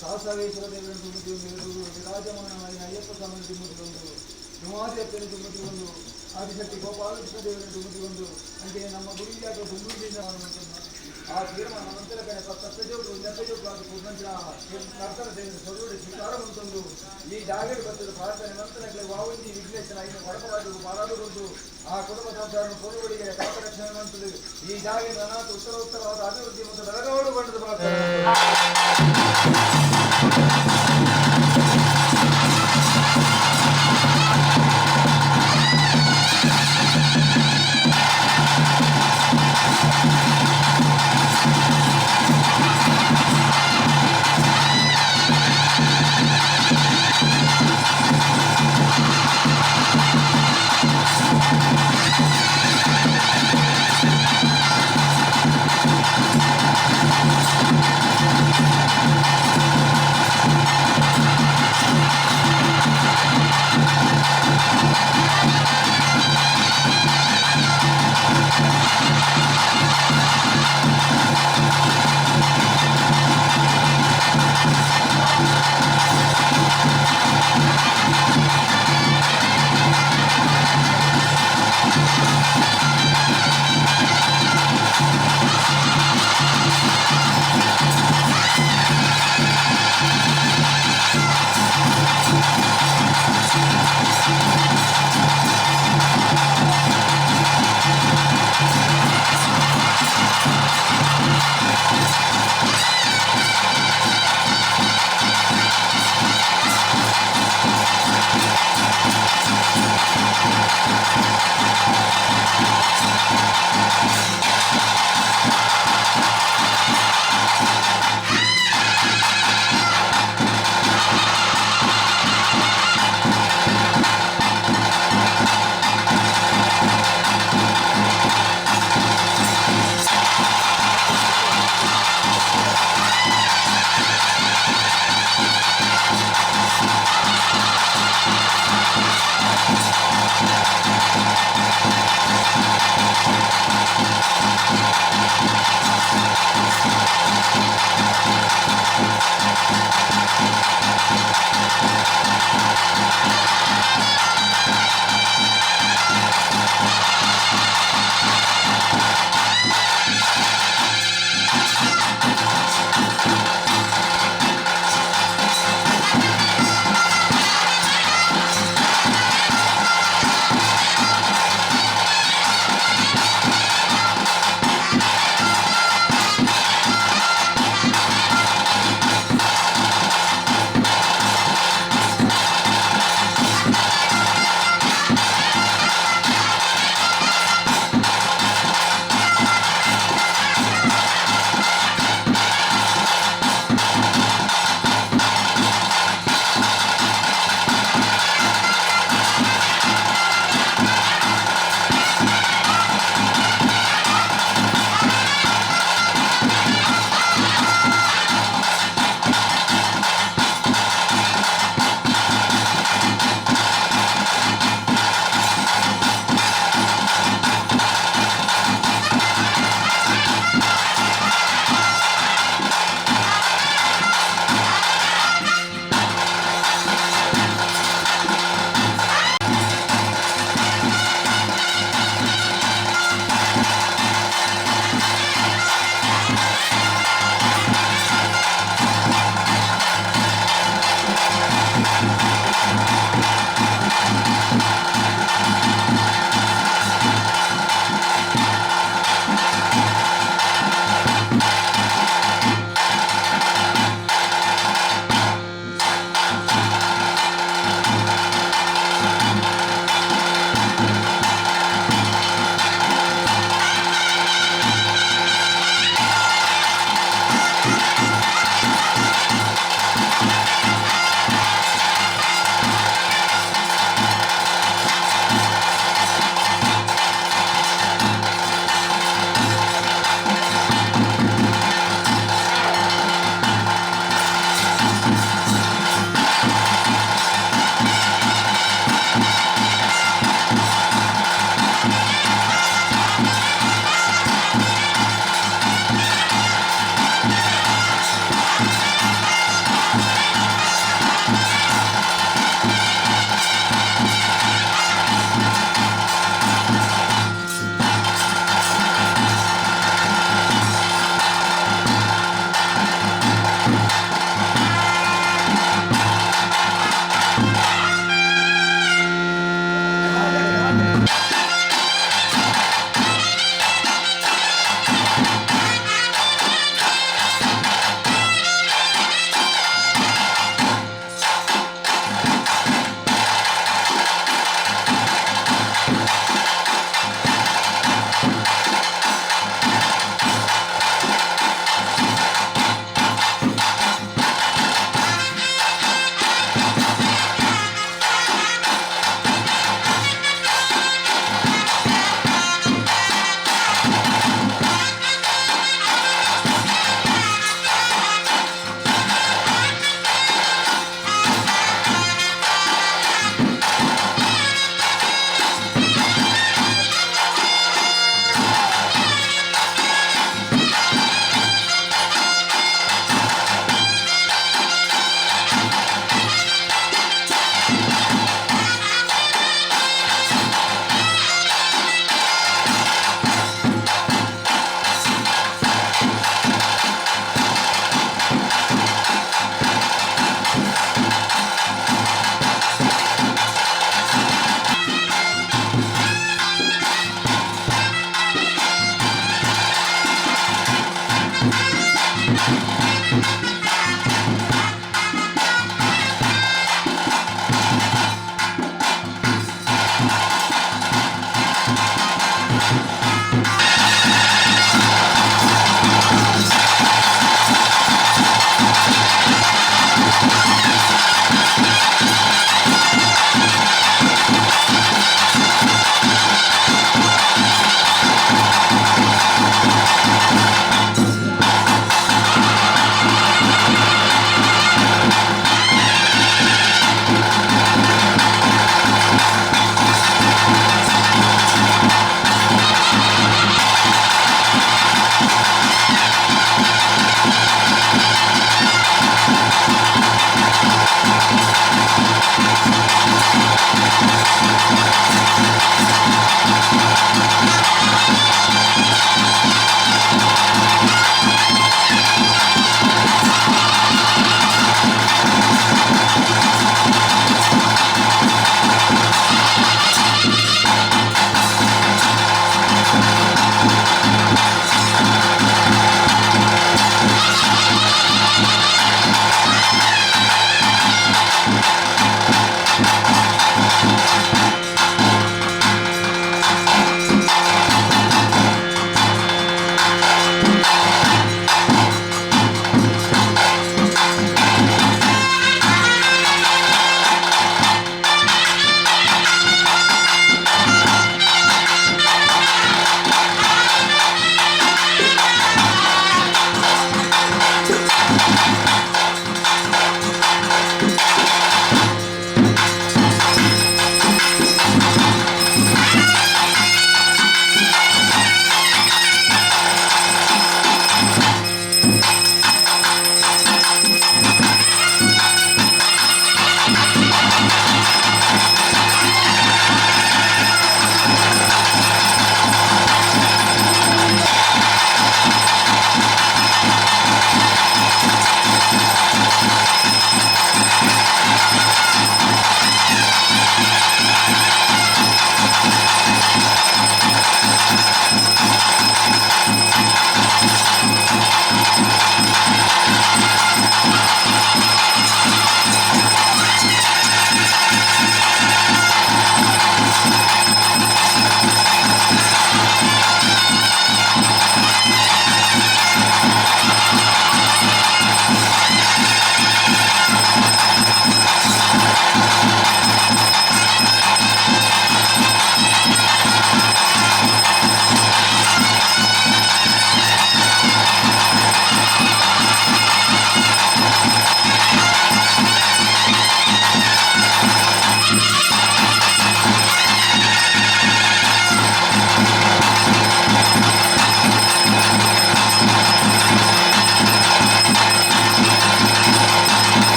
ಸಾಸವೇಶ್ವರ ದೇವರ ತುಮುತಿ ಒಂದು, ವಿರಾಜಮಾನವಾಗಿ ಅಯ್ಯಪ್ಪ ಸ್ವಾಮಿ ತುಮುತಿ ಒಂದು, ಹಿಮಾಲಯಪ್ಪನ ತುಮುತಿ ಒಂದು, ಆದಿಶಕ್ತಿ ಗೋಪಾಲಕೃಷ್ಣ ದೇವರ ತುಮುತಿ ಒಂದು. ಅಂತೆಯೇ ನಮ್ಮ ಗುರಿಯಾಗ ಗುಂಡುದಿಂದ ಆ ತೀರ್ಮಾನ ಮಂತ್ರ ಕಡೆ ಪತ್ತಜೋಡು ನೆಪ್ಪಜೋಡು ಅದು ಪೂರ್ಣಂಚಿನ ನರ್ತನ ದೇವರ ಸೊರುಡಿ ಸ್ವೀಕಾರ ಬಂತೊಂದು. ಈ ಜಾಗರಿ ಬರ್ತದೆ ಪ್ರಾರ್ಥನೆ ಮಂತ್ರಗಳ ವಾವಂಜಿ ವಿಘ್ನೇಶನ ಐದು ಕೊಡಪರಾಜು ಬಾರಾದುಂಟು. ಆ ಕುಟುಂಬ ಸಂಸಾರವನ್ನು ಪೂರ್ವಗಳಿಗೆ ಕಾಪರಕ್ಷಣೆ ಮಂತದ್ದು. ಈ ಜಾಗ ಅನಾಥ ಉತ್ತರ ಉತ್ತರವಾದ ಅಭಿವೃದ್ಧಿ ಮತ್ತು ಬೆಳಗಾವಡು ಬಣ್ಣದ ಪ್ರಾರ್ಥನೆ.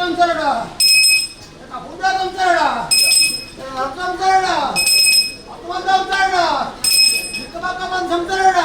ಸಂಸಾರಡ ಪೂಜಾ ಸಂಸಾರಡ ಸಂಸಾರಡ ಸಂಸಾರಡ ಸಂಸಾರಡ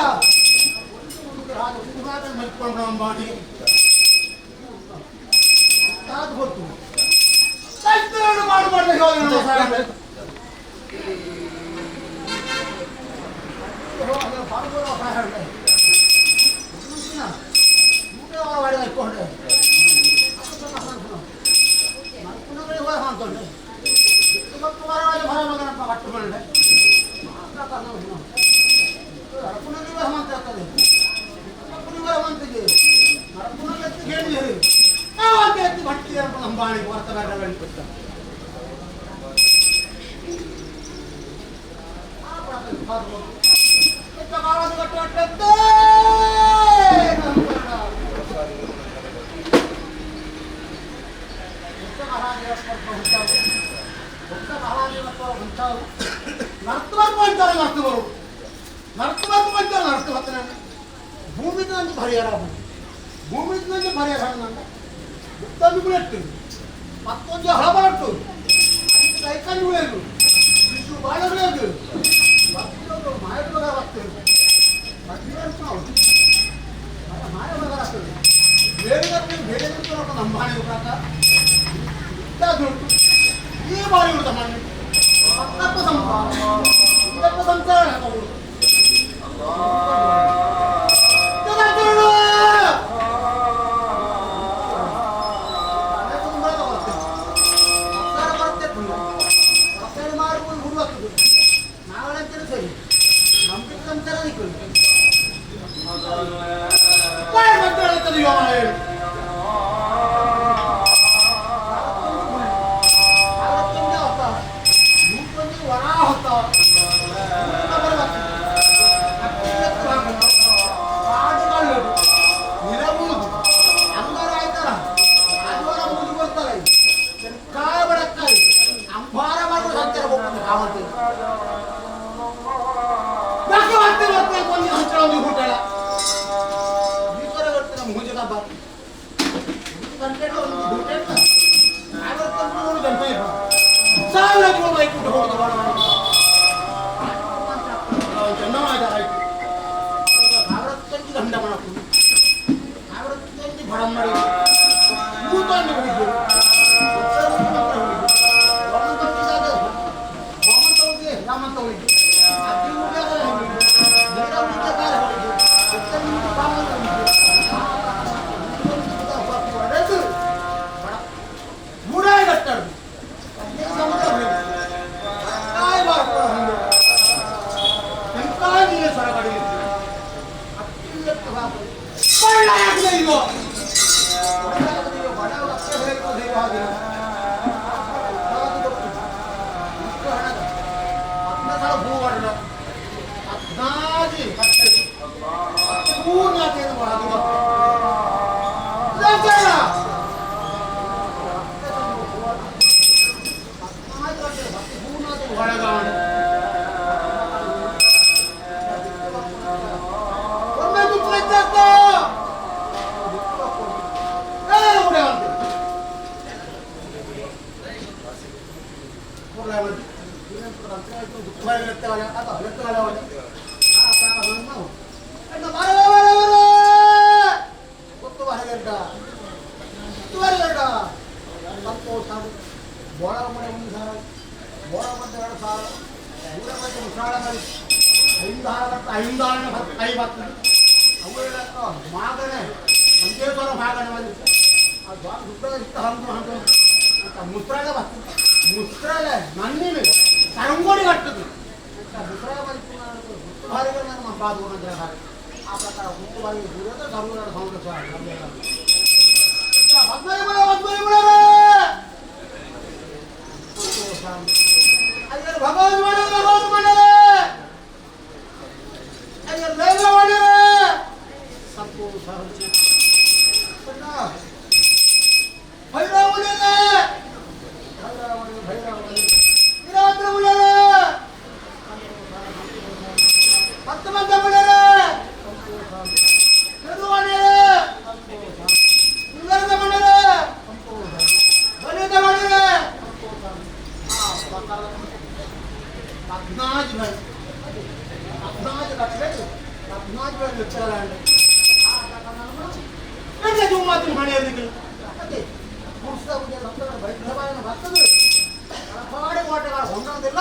ಹೊಂದೋದಿಲ್ಲ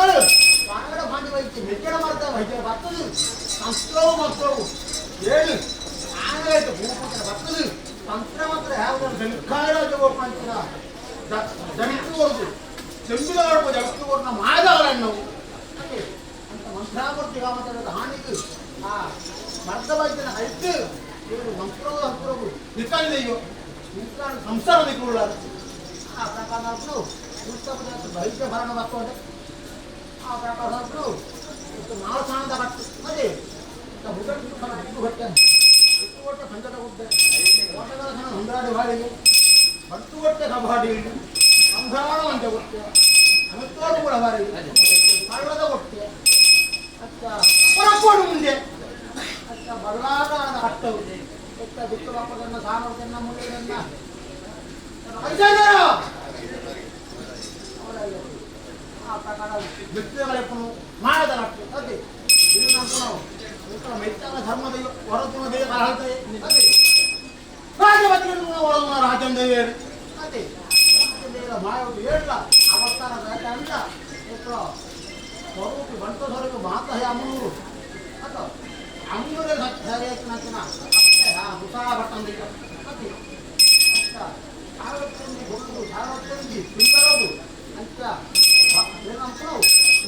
ಕಾನಗಡ ಭಾಂಡಿ ವೈದ್ಯ ಮೆಚ್ಚಡ ಮಾಡ್ತಾ ವೈದ್ಯ ಬರ್ತದೆ ಸಂಸ್ತ್ರವು ಮಕ್ಕಳು ಹೇಳಿ ಆನಗಾಯ್ತು ಭೂಪತ್ರ ಬರ್ತದೆ ತಂತ್ರ ಮಾತ್ರ ಯಾವ್ದು ಜಂಕಾಯರಾಜ ಗೋಪಾಂತರ ಜಂತು ಚೆಂಬಿದ ಜಂತು ಮಾಯದವರನ್ನು ಅಂತ ಮಂತ್ರಾಮೂರ್ತಿ ಮಾತಾಡೋದು ಹಾನಿಗೆ ಆ ಮರ್ದವೈದ್ಯನ ಐತು ಇವರು ಮಂತ್ರವು ಹತ್ತಿರವು ನಿಕ್ಕಾಲಿದೆಯೋ ನಿಕ್ಕಾಣ ಸಂಸಾರ ನಿಕ್ಕುಳ್ಳ ಆ ಪ್ರಕಾರ ಉತ್ಸವದ ವೈದ್ಯ ಭರಣ ಬರ್ತದೆ ಆ ಪ್ರಕಾರ ನಾಲ್ಕು ಸಾಣದ ಬಟ್ಟು ಅದೇ ಹುಡುಗ ಹೊಟ್ಟೆ ಹೊಟ್ಟೆ ಪಂಚದ ಗುಡ್ಡೆ ಓಟಗಳ ಸಣ್ಣ ಹೊಂದಾಡಿ ಬಾಳಿಗೆ ಬಟ್ಟು ಹೊಟ್ಟೆ ಕಬಾಡಿ ಸಂಸಾರ ಅಂತ ಹೊಟ್ಟೆ ಅಮತ್ತೋಡು ಕೂಡ ಬಾರಿಗೆ ಕಳ್ಳದ ಹೊಟ್ಟೆ ಅತ್ತ ಹೊರಕೋಡು ಮುಂದೆ ಅತ್ತ ಬರಲಾದ ಹಟ್ಟವು ಎತ್ತ ಬಿಟ್ಟು ಬಾಪದನ್ನ ಸಾನೋದನ್ನ ಮುಳ್ಳಿದನ್ನ ಆ ಪ್ರಕಾರ ವ್ಯಕ್ತಿಗಳೆಪ್ಪನು ಮಾಡದ ಅದೇ ಇದು ಮೆಚ್ಚಾದ ಧರ್ಮದ ಹೊರತುನ ದೇವ ಅದೇ ರಾಜಪತಿಗಳು ಹೊರತುನ ರಾಜನ್ ದೇವೇರು ಅದೇ ದೇವರ ಮಾಯೋದು ಹೇಳಲ್ಲ ಅವತಾರ ಅಂತ ಸ್ವರೂಪಿ ಬಂಟ ಸ್ವರೂಪ ಮಾತ ಅಮ್ಮನೂರು ಅಥವಾ ಅಮ್ಮನೂರೇ ಸರಿ ಹುಷಾ ಭಟ್ಟಂದಿಲ್ಲ ಅದೇ ಅತ್ತ ಸಾರ್ವತ್ಯಂದಿ ಗುರುಗಳು ಸಾರ್ವತ್ಯಂದಿ ಪಿಲ್ಲರದು ಅಂತ ಏನಂತ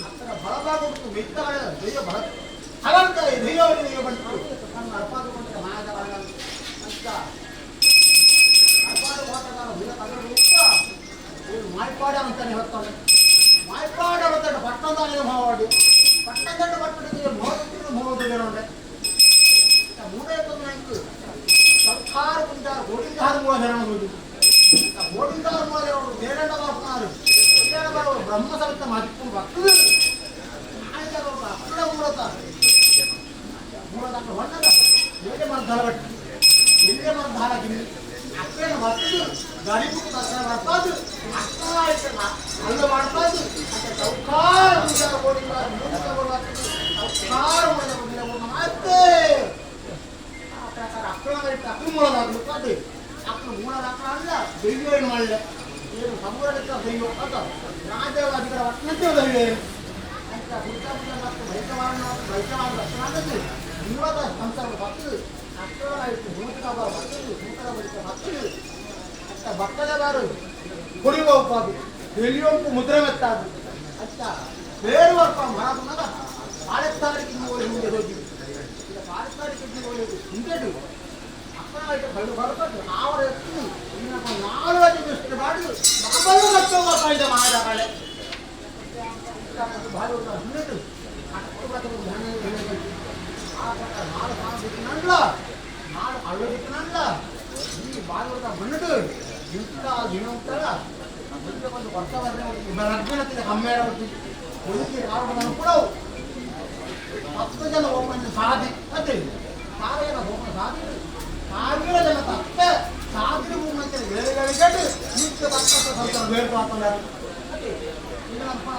ಅತ್ತರ ಬಲಭಾಗಕ್ಕೆ ಮೆತ್ತಗಳ ದೈವ ಬಲ ಹಾಗಂತ ದೈವವನ್ನು ದೈವ ಬಂತು ತನ್ನ ಅರ್ಪಾದುಕೊಂಡ ಮಾಯದ ಅಂತ ಅರ್ಪಾಡು ಹೋಟಗಾರ ವೀರ ತಗಡು ಮಾಯ್ಪಾಡ ಅಂತಾನೆ ಹೇಳ್ತಾನೆ ಮಾಯ್ಪಾಡ ಅಂತಾನೆ ಪಟ್ಟಣದಾನೆ ಮಾವಾಡಿ ಪಟ್ಟಣದಂಡ ಪಟ್ಟಣಕ್ಕೆ ಮೋದಿನ ಮೋದಿರುಂಡೆ ಮೂರೇ ತಂದು ಸರ್ಕಾರ ಕುಂಟಾರ ಗೋಡಿಂದಾರ ಮೂಲ ಹೇಳೋದು ಗೋಡಿಂದಾರ ಮೂಲ ಹೇಳೋದು ಬೇಡಂಡ ಬರ್ತಾರೆ ಬ್ರಹ್ಮ ಸವಿತ ಮಾತಿಕೊಂಡು ಬರ್ತದೆ ಅಕ್ಕಡ ಮೂಲತ ಮೂಲದ ಹೊಣ್ಣದ ಬೇರೆ ಮರ್ಧಾಲ ಬಟ್ಟಿ ಎಲ್ಲೇ ಮರ್ಧಾಲ ಗಿಲ್ಲಿ ಅಕ್ಕಡ ಬರ್ತದೆ ಗರಿಬು ದಸರ ಬರ್ಬಾರ್ದು ಅಕ್ಕ ಅಲ್ಲ ಮಾಡ್ಬಾರ್ದು ಅಂತ ಚೌಕಾರ ಮುಂಜಾನೆ ಗೋಡಿಂದಾರ ಮೂಲ ಚೌಕಾರ ಮೂಲದ ಮಾತೆ ಆ ಪ್ರಕಾರ ಅಕ್ಕಳ ಅಕ್ಕಳ ಮೂಲದಾಗಲು ಅದೇ ಅಕ್ಕಳ ಮೂಲದ ಅಕ್ಕಳ ಅಲ್ಲ ದೈವ ಏನು ಮಾಡಲ್ಲ ಏನು ಸಮೂರಕ್ಕೆ ದೈವ ಅಂತ ರಾಜ ಅಧಿಕಾರ ಒಟ್ಟಿನಂತೆ ದೈವ ಏನು ಅಂತ ಹುಡುಕ ಮತ್ತು ಬೈಕವಾರಣ ಬೈಕವಾರ ದರ್ಶನ ಮೂಲದ ಸಂಸಾರ ಬರ್ತದೆ ಅಕ್ಕಳ ಆಯಿತು ಭೂಮಿಕ ಬರ್ತದೆ ಭೂಕರ ಬಳಿಕ ಬರ್ತದೆ ಅಂತ ಭಕ್ತದ ಬಾರು ಕುಡಿಯುವ ಉಪಾಧಿ ಎಲ್ಲಿಯೊಂಪು ಮುದ್ರೆ ಮೆತ್ತಾದು ಅಂತ ಬೇರೆ ವರ್ಪ ಮಹಾತ್ಮನ ಪಾಲಸ್ತಾನಕ್ಕೆ ಹೋಗಿ ಮುಂದೆ ಹೋಗಿ ಈಗ ಪಾಲಸ್ತಾನಕ್ಕೆ ಹೋಗಿ ಹಿಂದೆಡು ಅಕ್ಕನ ಬಳ್ಳು ಬರಬೇಕು ಆವರ ಎತ್ತು ಇನ್ನು ನಾಲ್ಕು ದೃಷ್ಟಿ ಮಾಡಿ ಮಾಬಲ್ಲು ಕಟ್ಟುವ ಕಾಯ್ದೆ ಮಾಡ ಕಳೆ ಭಾರಿ ಹಿಂದೆಡು ನಾಡು ಸಾಲ ದಿಕ್ಕನಲ್ಲ ನಾಡು ಅಳ್ಳು ದಿಕ್ಕನಲ್ಲ ಈ ಬಾಗಿಲ ಮಣ್ಣು ಇಂಥ ದಿನ ಒಂದು ವರ್ಷ ಲಗ್ನಕ್ಕೆ ಹಮ್ಮೇರ ಹೊಲಿಗೆ ಕೂಡ 10 ಜನ ಒಬ್ಬನ ಸಾಧಿ ಅದೇ 1000 ಜನ ಒಬ್ಬನ ಸಾಧಿ 1000 ಜನ ತಪ್ಪೆ ಸಾಧಿ ಭೂಮಿ ಬೇರೆ ಗಳಿಗೆಟ್ಟು ನಿತ್ಯ ಭಕ್ತ ಬೇರೆ ಪಾತ್ರ ಅದೇ ಈಗ ನಮ್ಮ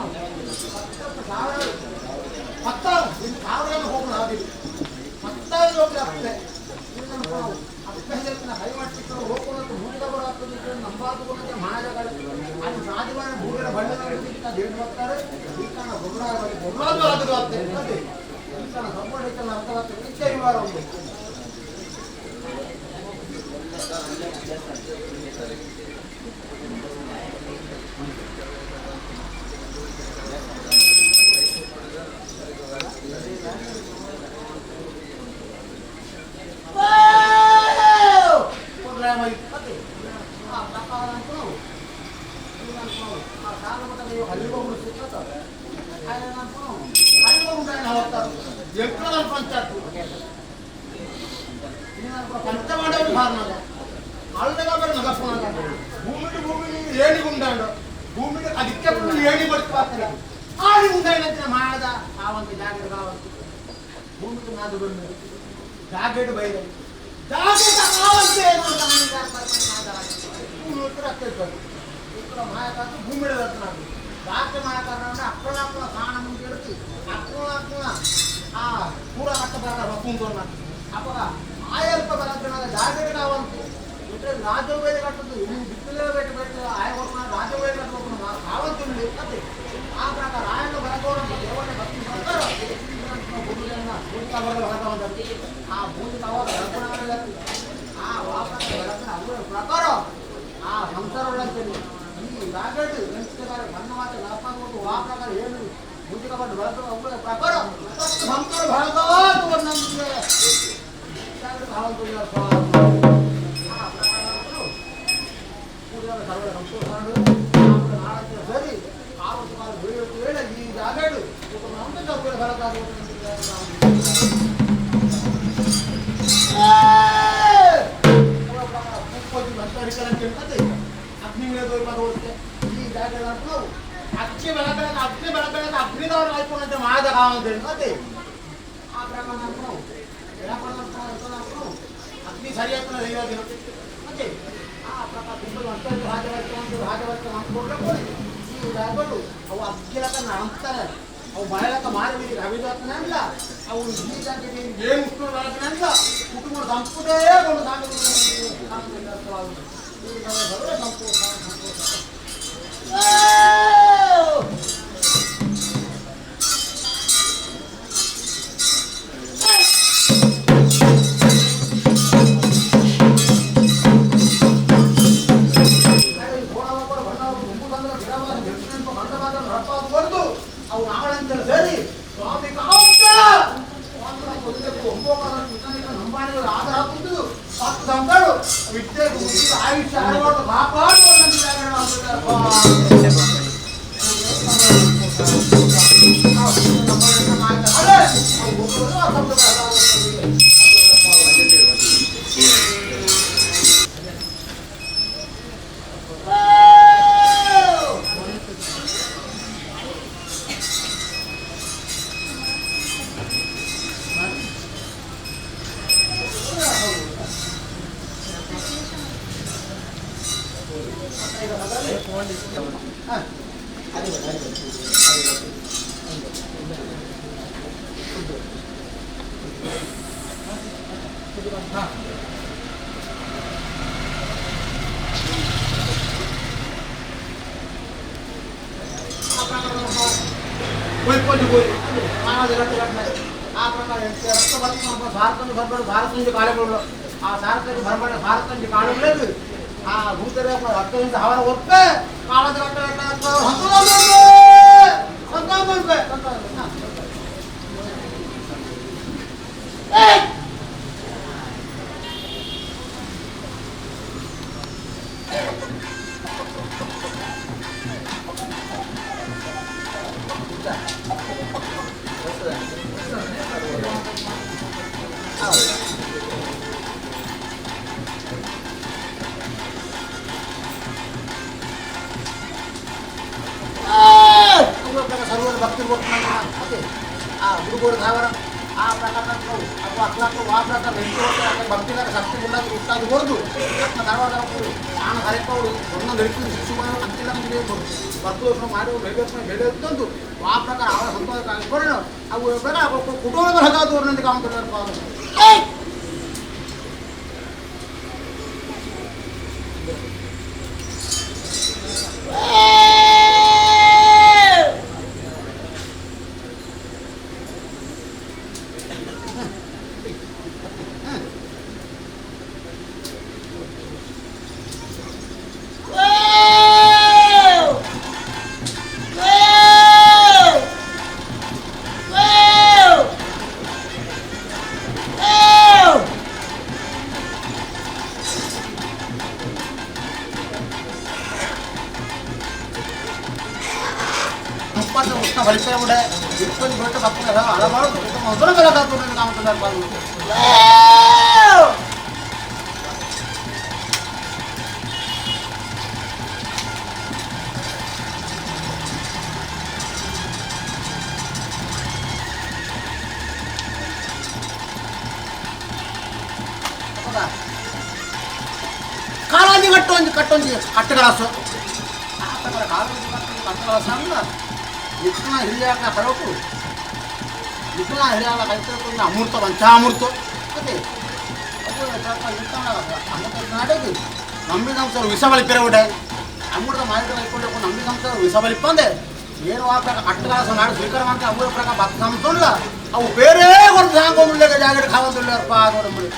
10,000 10,000 ಜನ ಹೋಗೋಣ ಸಾಧಿ 10,000 ಹೋಗಿ ಅಪ್ಪೆ ಅಪ್ಪೆ ಹೈಮಟ್ಟಿಕ್ಕಳು ಹೋಗೋಣ ಭೂಮಿದ ಬರೋ ನಂಬಾದುಕೊಂಡ ಮಾಯಗಳು ಅಲ್ಲಿ ಸಾಧಿವಾಣ ಭೂಮಿಯ ಬಣ್ಣದ ದೇವರು ಹೋಗ್ತಾರೆ ಈ ಕಾರಣ ಗೊಬ್ಬರ ಗೊಬ್ಬರ ಅತ್ತೆ ಅದೇ ಈ ಕಾರಣ ಸಂಪೂರ್ಣ ಅರ್ಥವಾಗ್ತದೆ ನಿತ್ಯ ವಿವಾರ ಒಂದು ಜಾಕೆಟ್ ಬೈದ ಜಾಕೆಟ್ ఇక్కడ మాయకాదు భూమి వెళ్తున్నాడు దాకే మాయకారు అక్కడ అక్కడ సాణం పెడుతూ అక్కడ అక్కడ ఆ కూర కట్టబాగా రొప్పుకున్నాడు అప్పుడు ఆయల్ప బలగ్న జాకెట్ కావాలి ఇట్లా రాజవేలు కట్టదు నువ్వు బిత్తులే పెట్టి పెట్టి ఆయన కొడుకున్నా రాజవేలు కట్టుకున్నా కావంతుంది అదే ఆ ప్రకారం ఆయన ಸಂಸಾರ ಒಳಗೆ ಈ ರಾಗಡು ಎಂಟುಗಾರ ಬಣ್ಣ ಮಾತ್ರ ನಡಪಾಗುವುದು ಆ ಪ್ರಕಾರ ಏನು ಮುಂಚಿನ ಬೆಳೆದ ಅವುಗಳ ಪ್ರಕಾರ ಸಂಸಾರ ಬೆಳೆದಾದ ಒಂದೊಂದಿಗೆ ಸರಿ ಆರು ಸುಮಾರು ವೇಳೆ ಈ ಜಾಗಡು ಅಕ್ಕಿ ಬೆಳಕ ಅಗ್ನಿ ಬೆಳಕ ಅಗ್ನಿದವ್ರು ಆಯ್ಕೊಂಡಂತೆ ಮಾದ ಅದೇ ಆ ಪ್ರಕಾರ ಅಗ್ನಿ ಸರಿಯಾಗ್ತದೆ ದೈವ ಮತ್ತೆ ಆ ಪ್ರಕಾರ ತುಂಬ ಹಾಜರಾಗ್ತದೆ ಅಂದ್ಕೊಂಡ್ರೆ ಈ ಜಾಗಗಳು ಅವು ಅಗ್ಗಿಲಕ್ಕ ಅಂತಾರೆ ಅವು ಮಳೆಲಕ್ಕ ಮಾರಿ ರವಿದಾತನ ಅಲ್ಲ ಅವು ಈ ಜಾಗಕ್ಕೆ ಏನು ಉಷ್ಣ ಅಲ್ಲ ಕುಟುಂಬ ಸಂಸ್ಕೃತೇ ಒಂದು ಸಂತೋಷ. ಅವು ನಾವಳಂತೆಲ್ಲ ಸೇರಿ ಸ್ವಾಮಿ ಆಧಾರ ಹಾಕುವುದು ಪತ್ತು ಸಂತಾಳು ವಿದ್ಯೆ ಆಯುಷ್ಯ ಆರವಾಡು ಆ ಪ್ರಕಾರ ಭಾರತ ಭಾರತದಿಂದ ಕಾಲಗಳು ಆ ಸಾರಕ್ಕೆ ಬರಬೇಡ ಭಾರತದಿಂದ ಕಾಲುಗಳೇದು ಆ ಭೂತರ ಹತ್ತರಿಂದ ಅವರ ಒಪ್ಪೆ ಕಾಲದ ಸರ್ವರು ಭಕ್ತರು ಆ ಗುರುಗಳು ಧಾವರ ಆ ಪ್ರಕಾರ ಅಕ್ಲಾಕು ಆ ಪ್ರಕಾರ ಭಕ್ತಿಲಾಗ ಶಕ್ತಿ ಉಳ್ಳಾದ ಹುಟ್ಟಾದ ಹೊರದು ಧಾರವಾಡ ಆನ ಹರಿಪವರು ಒಂದೊಂದು ಹಿಡಿದು ಶಿಶು ಅಂತಿಲ್ಲ ಭಕ್ತರು ಮಾಡಿ ಬೆಳೆ ತಂದು ಆ ಪ್ರಕಾರ ಅವರ ಸಂತೋಷ ಅವು ಪ್ರಕಾರ ಕುಟುಂಬದ ಹಗಾದವ್ರನ್ನೊಂದಿಗೆ ಅವನು. ಕಾಲಾಂಜಿ ಕಟ್ಟೊಂಜಿ ಕಟ್ಟೊಂಜಿ ಕಟ್ಟಗಲಾಸು ಆ ಪ್ರಕಾರ ಕಾಲಾಂಜಿ ಕಟ್ಟೊಂಜಿ ಕಟ್ಟಗಲಾಸ ಅಂದ ಇಕ್ಕನ ಹಿರಿಯಾಕ ಹರಕು ಇಕ್ಕನ ಹಿರಿಯಾಕ ಕೈತಕೊಂಡು ಅಮೃತ ಪಂಚಾಮೃತ ಅದೇ ಅಮೃತ ನಾಟಕ ನಂಬಿ ಸಂಸಾರ ವಿಷ ಬಲಿಪೆರ ಉಡೆ ಅಮೃತ ಮಾಹಿತಿ ಕೈಕೊಂಡು ನಂಬಿ ಸಂಸಾರ ವಿಷ ಬಲಿಪಂದೆ ಏನು ಆ ಪ್ರಕಾರ ಕಟ್ಟಗಲಾಸ ನಾಡು ಸ್ವೀಕಾರ ಮಾಡ್ತಾರೆ ಅಮೃತ ಪ್ರಕಾರ ಭಕ್ತ ಸಂಸಲ್ಲ ಅವು ಬೇರೆ ಒಂದು ಸಾಂಗೊಂದುಳ್ಳೆ ಜಾಗಡೆ ಖಾವಂದುಳ್ಳೆ ನೋಡಂಬಳಿ.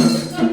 Yeah.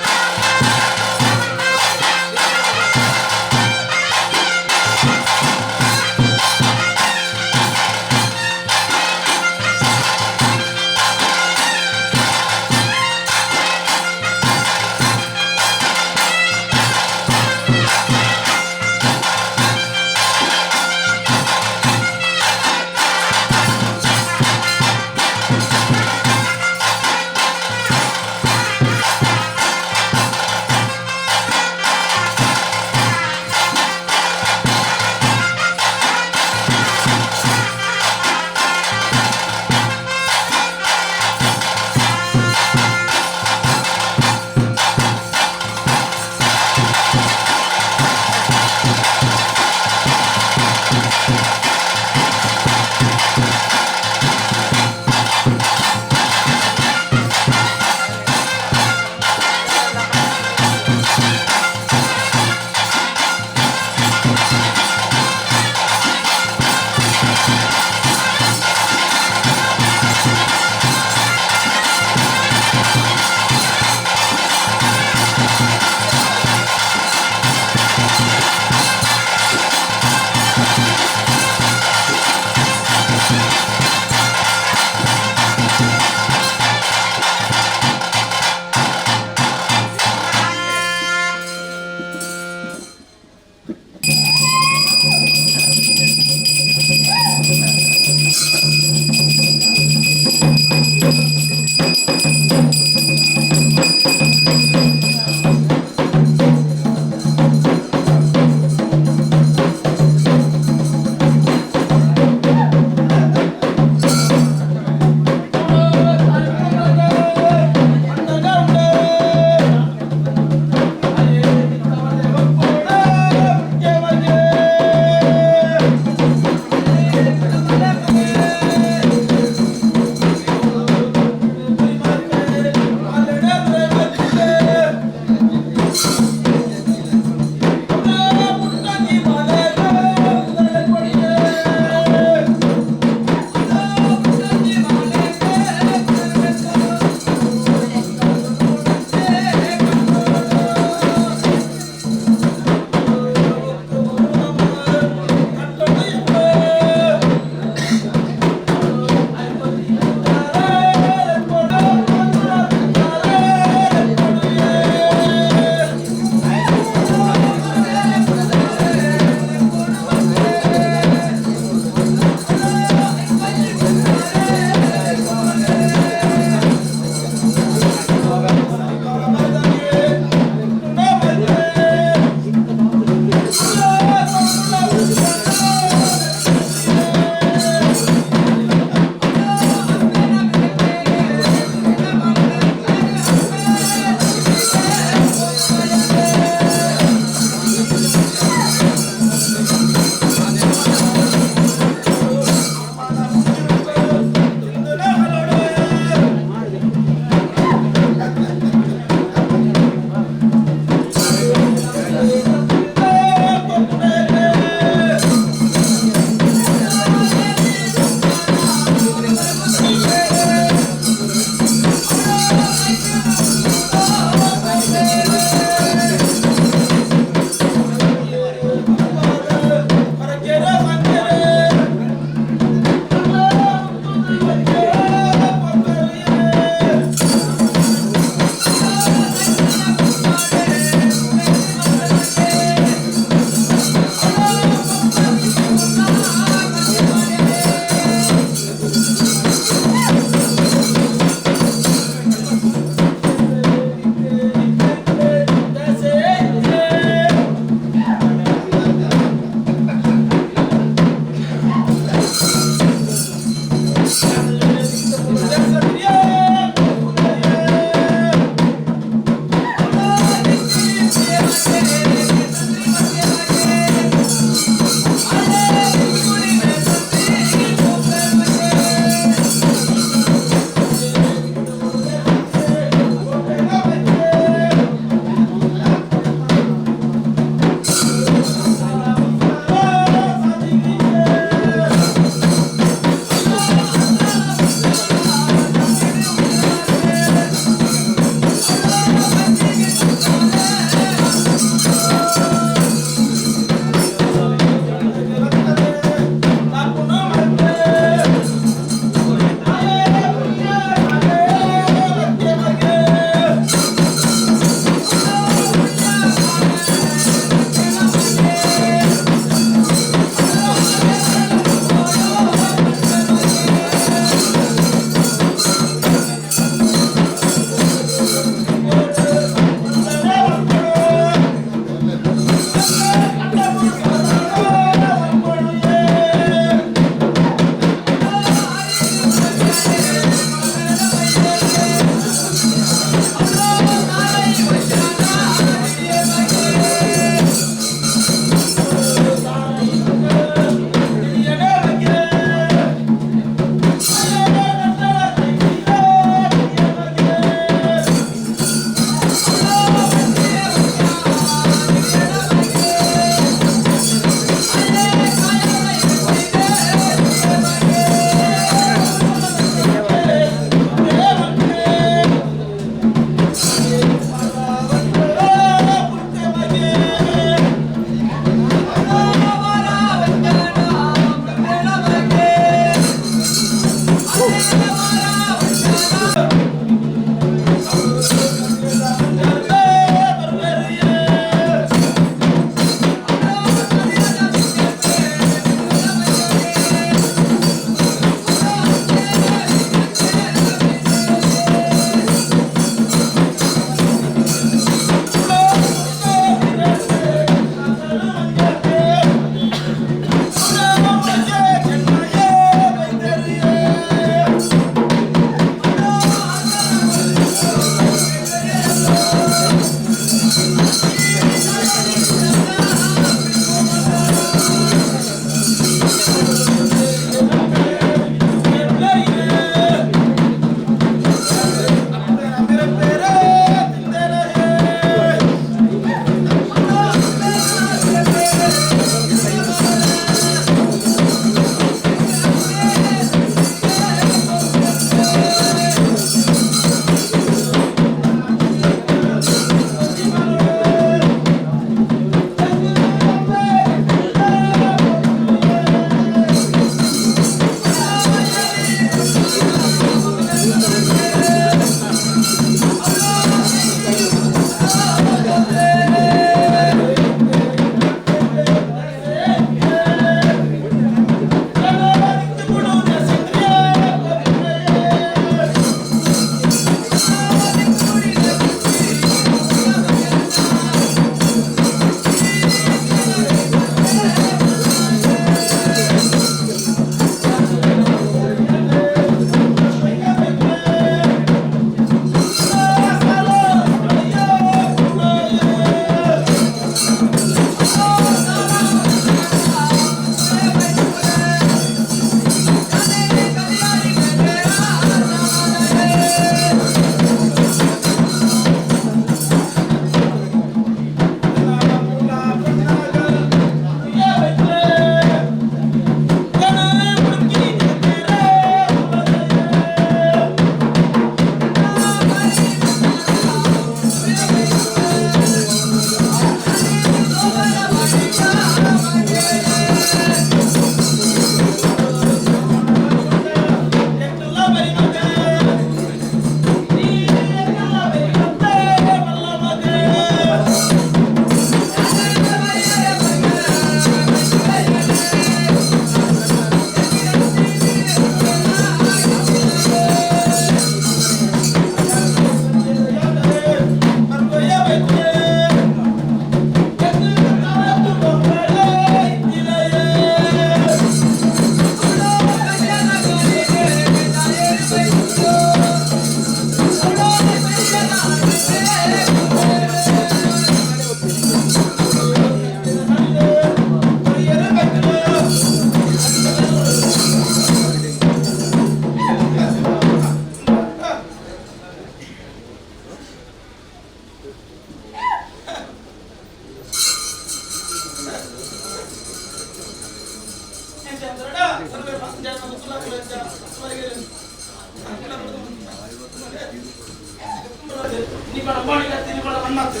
ನಿಮ್ಮಡ ಅಮ್ಮಾಣಿಗೆ ನಿಮ್ಮಡ ಮಣ್ಣಾತು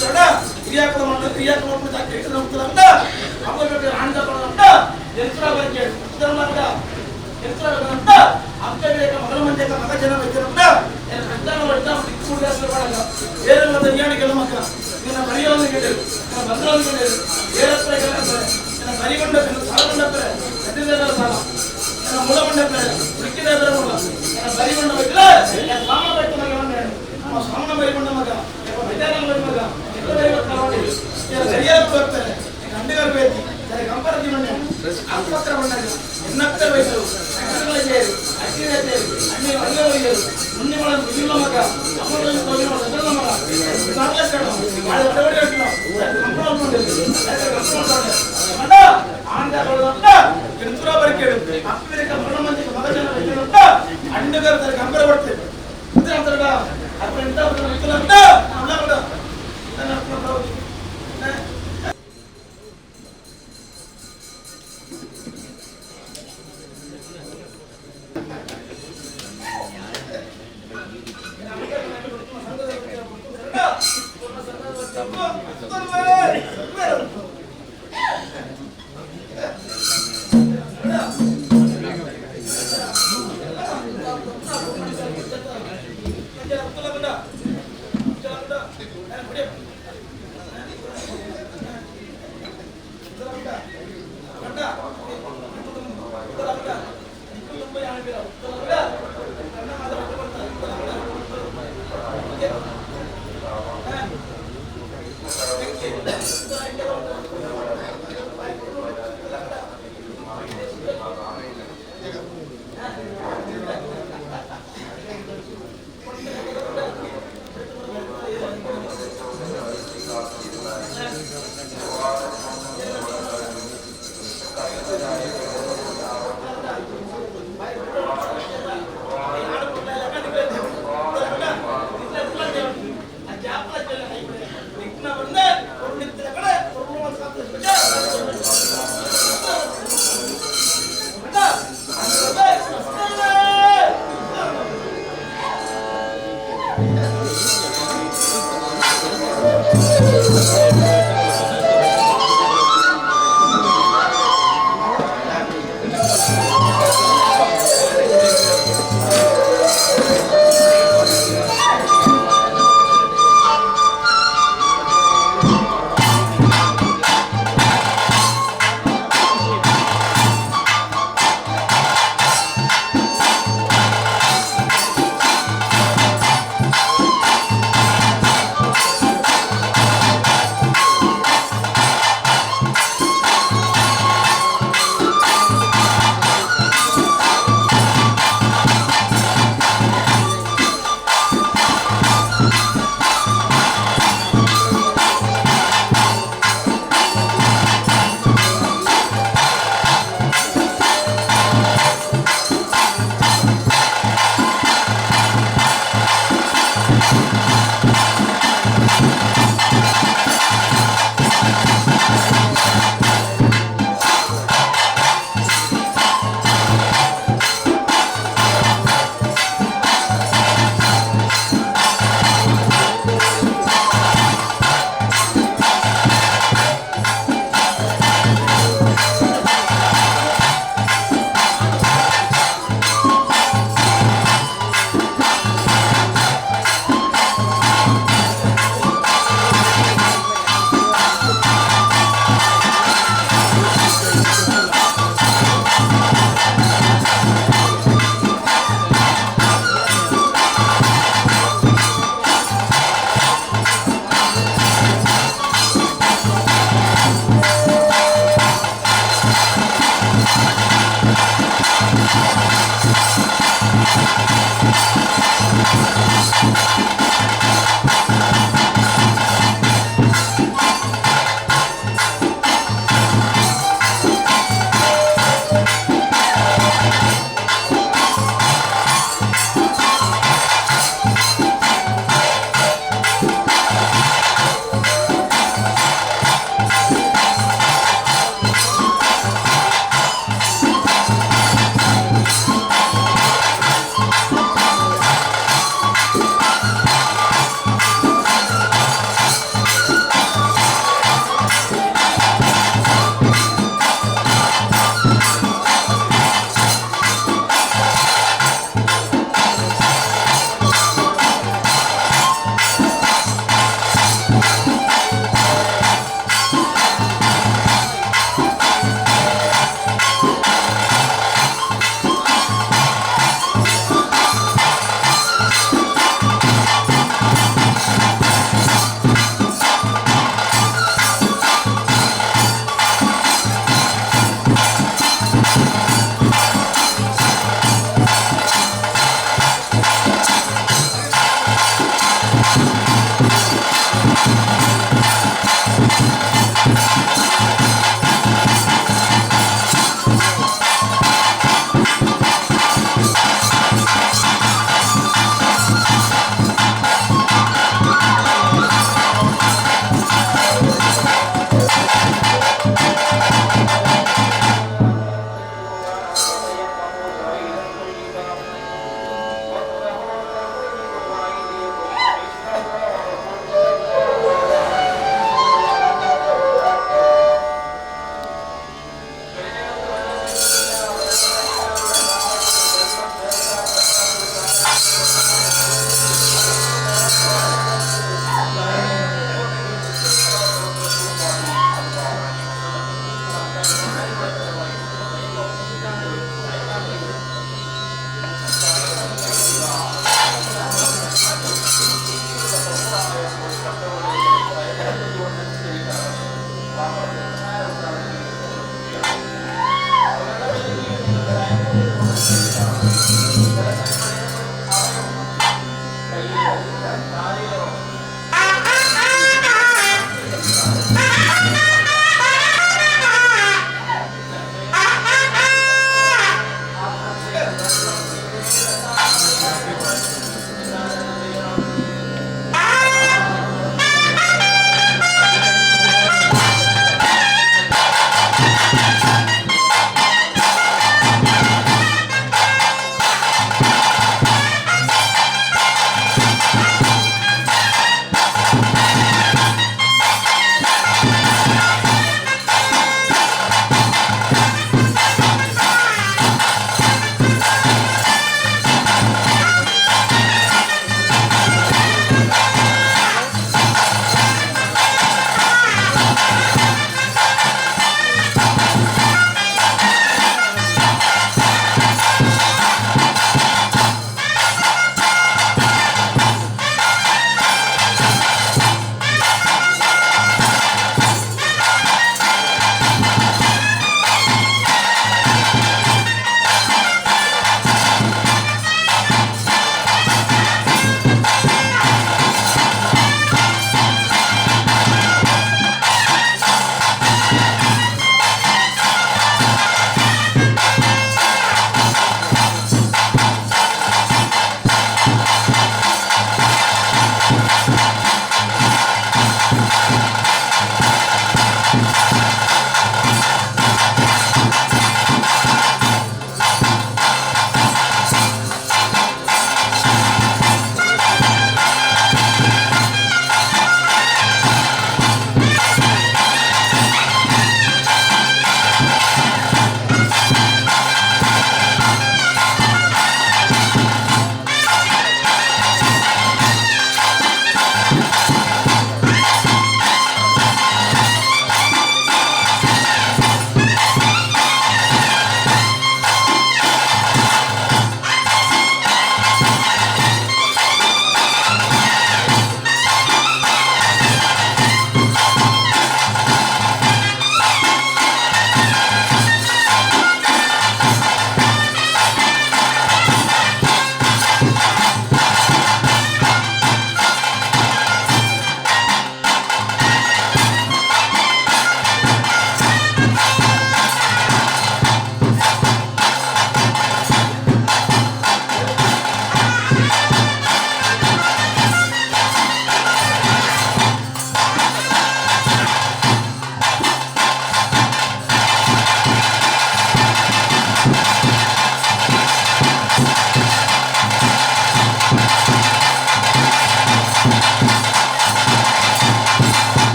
ಚಡ ಕ್ರಿಯಾಕರ ಮಣ್ಣು ಕ್ರಿಯಾಕರ ಮಣ್ಣು ಜಾತಿ ಅಮ್ಮ ಆನಂದ ಕೊಡೋದಂತ ಎಲ್ಸರ ಬಗ್ಗೆ ಉತ್ತರ ಎಲ್ಸರ ಅಂತ ಅಕ್ಕ ಬೇಕ ಮಗಳ ಮಂಜಕ ಮಗ ಜನ ವೈದ್ಯರಂತ ಿ.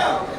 Yeah.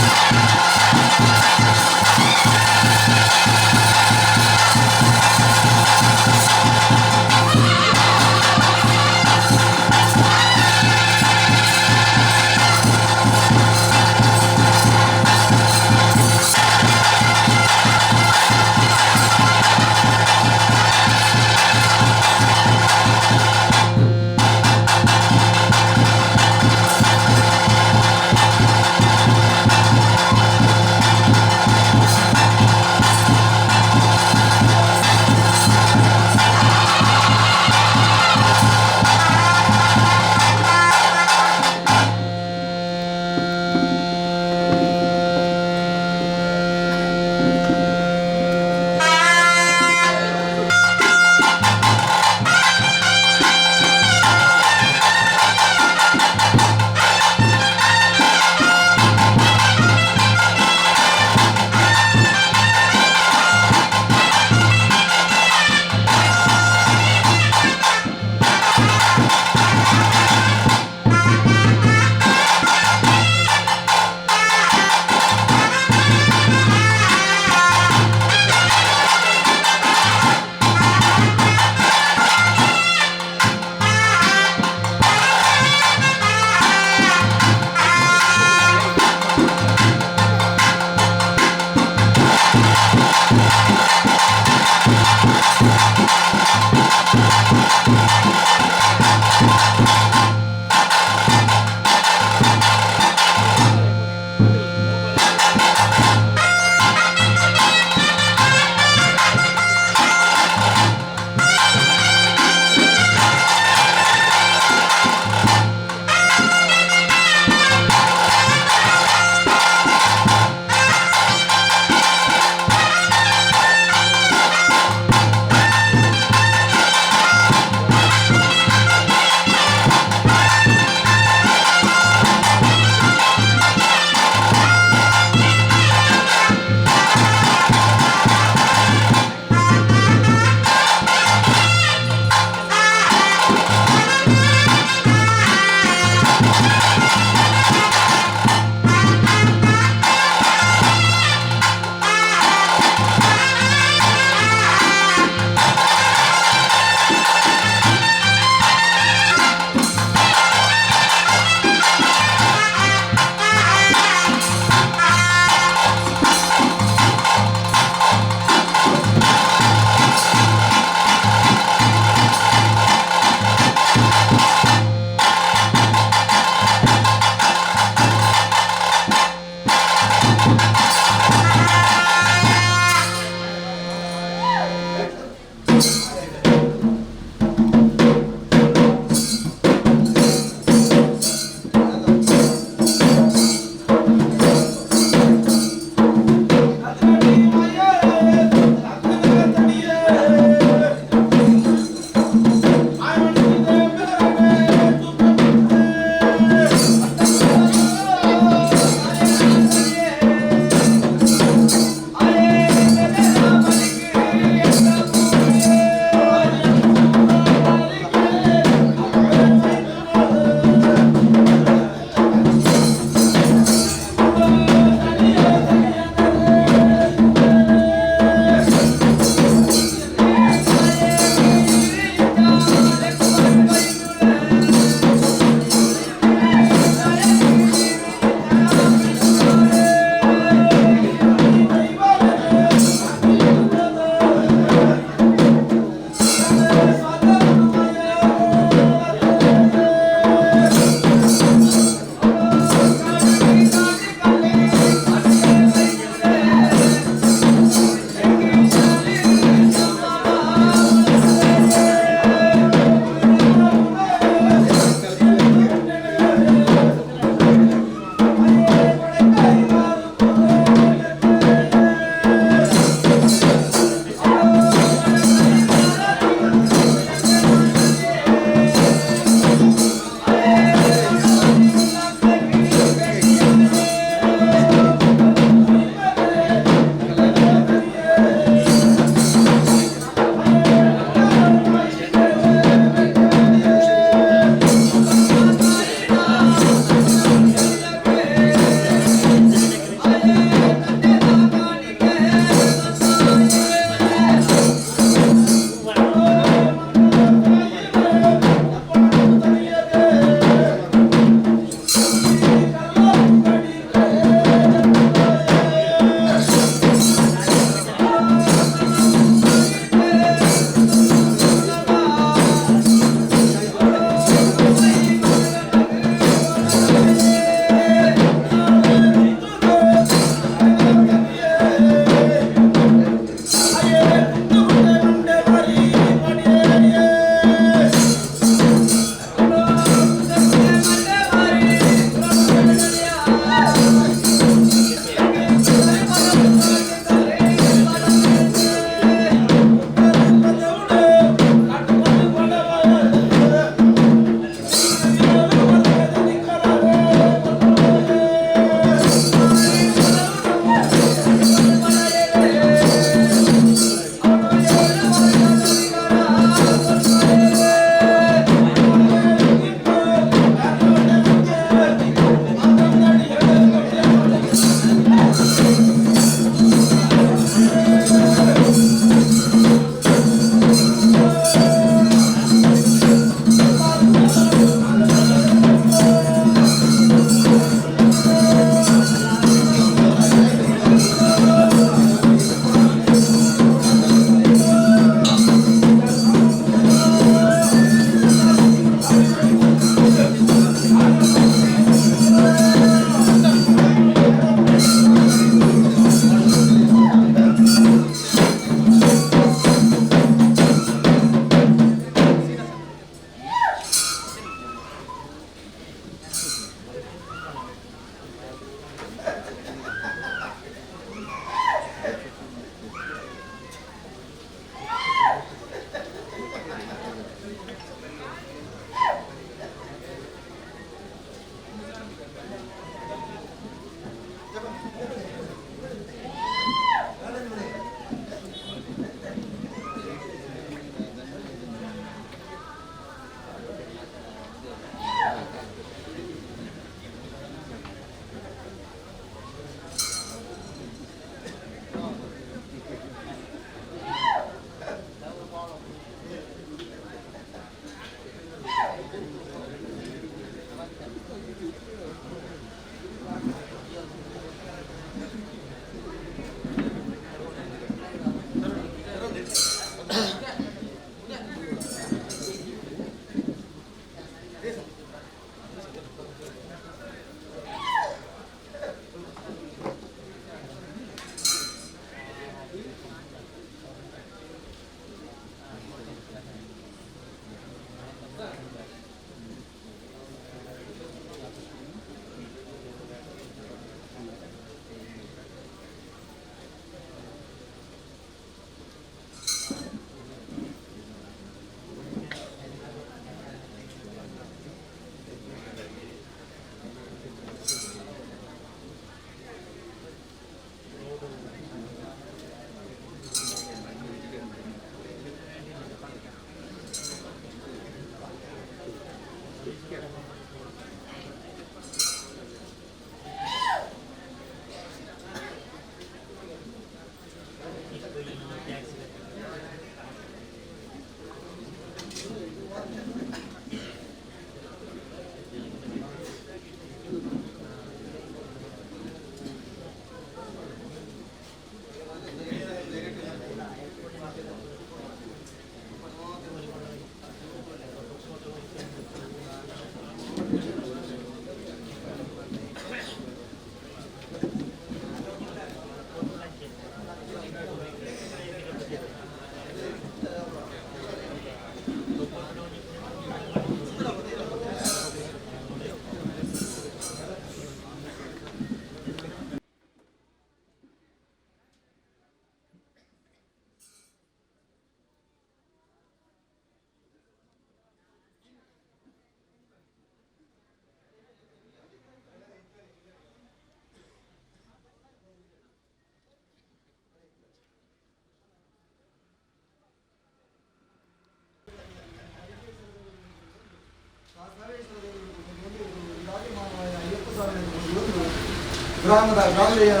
ಗ್ರಾಮದ ಗ್ರಾಮದೇಯರ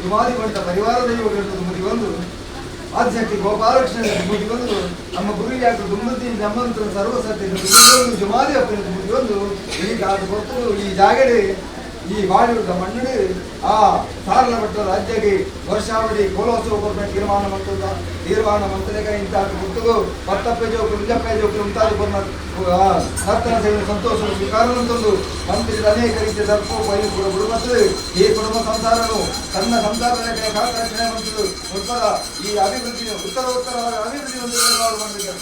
ಮಾಡಿ ಮಂಟ ಪರಿವಾರ ದೈವಗಳು ಆದಿಶಕ್ತಿ ಗೋಪಾಲಕೃಷ್ಣ ಒಂದು ನಮ್ಮ ಗುರುಯಾಕ ದುಮ್ಮತಿ ನಮ್ಮಂತರ ಸರ್ವಸತ್ಯ ಜುಮಾದಿ ಅಪ್ಪನ ಒಂದು ಈ ಗೊತ್ತು ಈ ಜಾಗಡೆ ಈ ಬಾಳಿಯುದ್ದ ಮಣ್ಣು ಆ ಸಾರಲ ಭಟ್ಟ ರಾಜ್ಯಗೆ ವರ್ಷಾವಧಿ ಕೋಲೋತ್ಸವ ಕೊರ್ಪೆ ತೀರ್ಮಾನ ಮಂತುದ ತೀರ್ಮಾನ ಮಂತಲೆಗ ಇಂತ ಗುರ್ತುಗು ಪತ್ತಪ್ಪೆ ಜೋಕು ಉಂಜಪ್ಪೆ ಜೋಕು ಮುಂತಾದ ಕೊರ್ನ ನರ್ತನ ಸೇವೆ ಸಂತೋಷ ಸ್ವೀಕಾರವಂತೊಂದು ಮಂತ್ರಿದ ಅನೇಕ ರೀತಿಯ ಸರ್ಪೋಪಾಯ ಕೂಡ ಬಿಡುವಂತದ್ದು. ಈ ಕುಟುಂಬ ಸಂಸಾರನು ತನ್ನ ಸಂಸಾರದ ಕಾಕರಕ್ಷಣೆ ಮಂತದ್ದು ಉತ್ತರ ಈ ಅಭಿವೃದ್ಧಿ ಉತ್ತರ ಉತ್ತರ ಅಭಿವೃದ್ಧಿ ಹೊಂದಿದೆ ಬಂದಿದ್ದಾರೆ.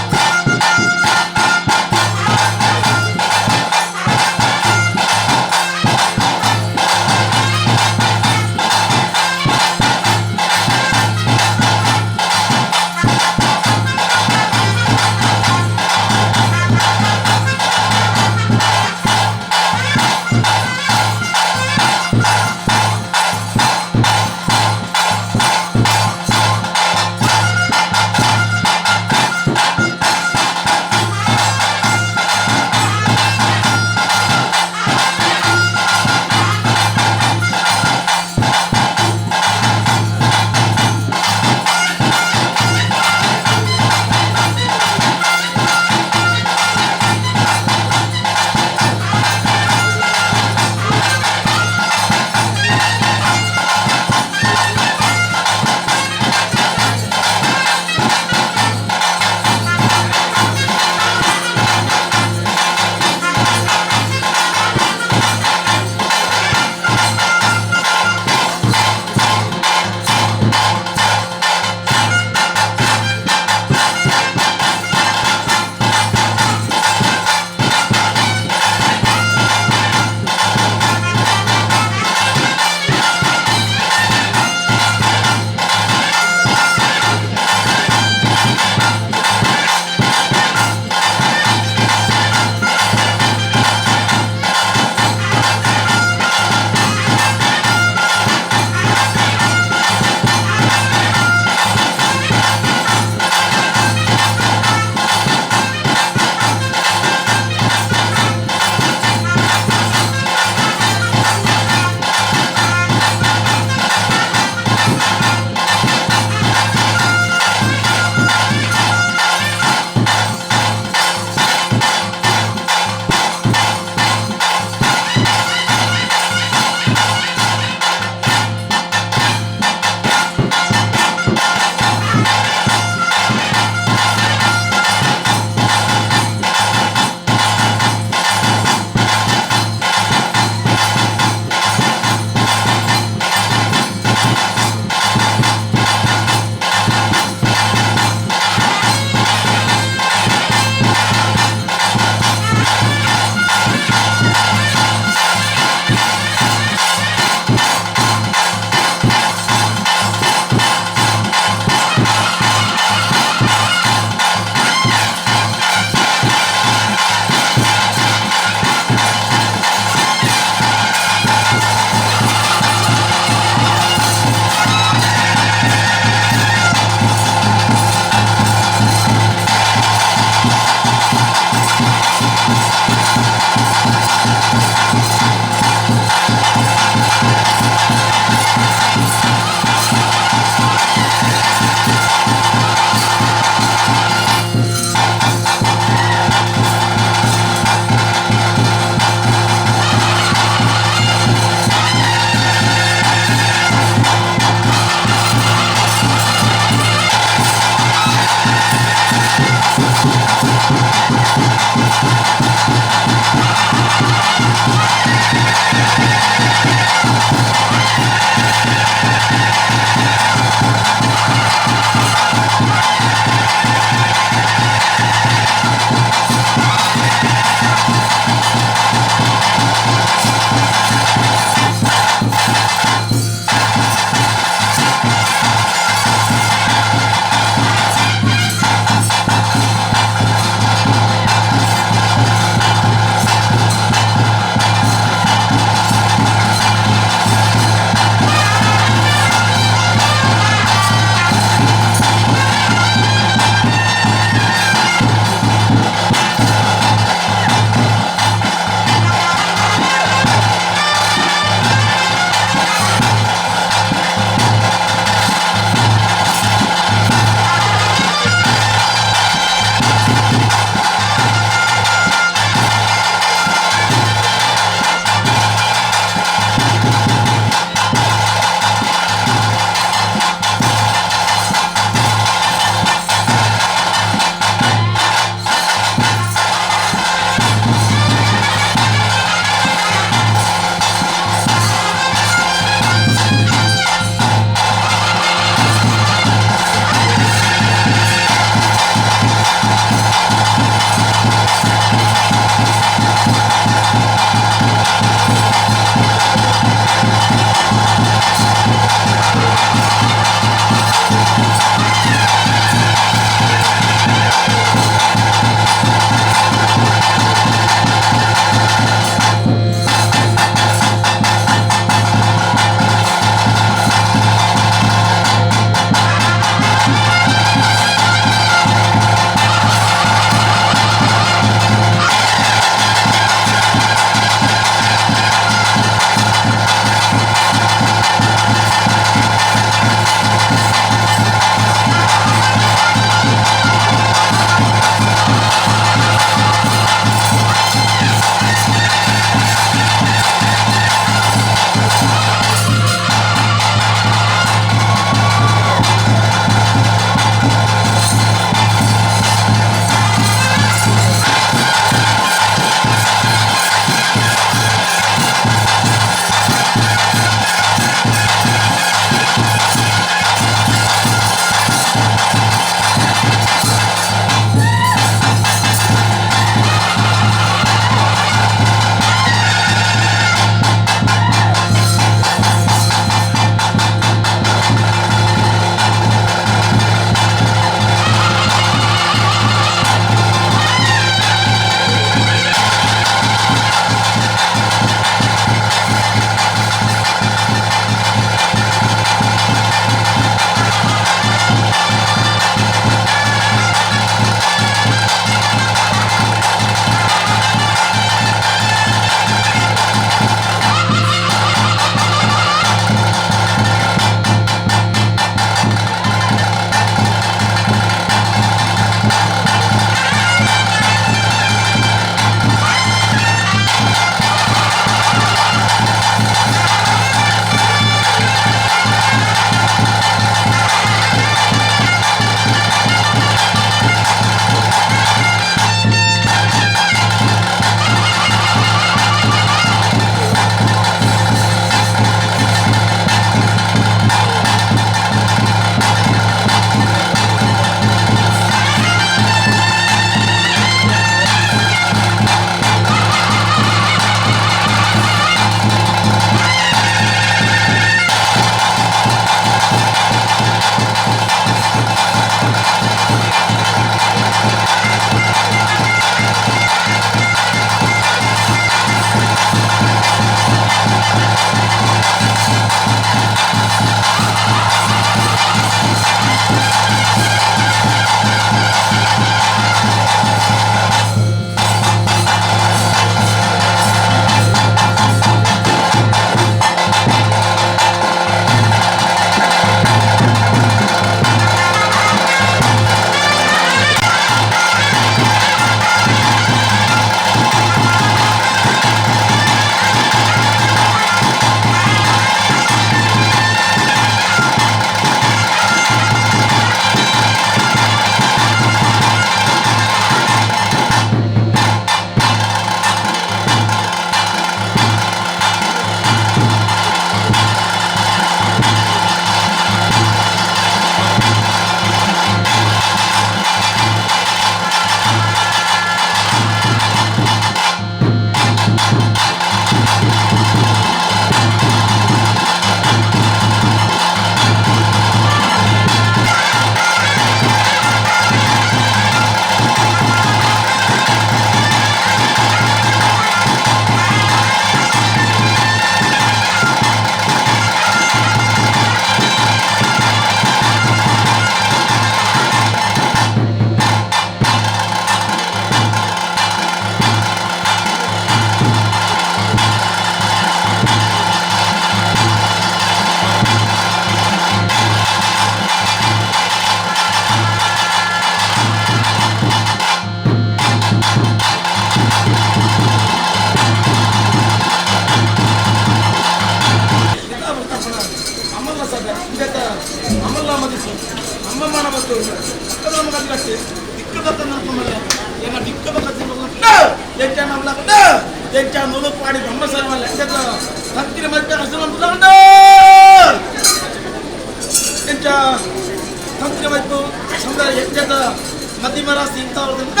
ಮಧ್ಯಮರಾಶಿ ಇಂಥವ್ರಿಂದ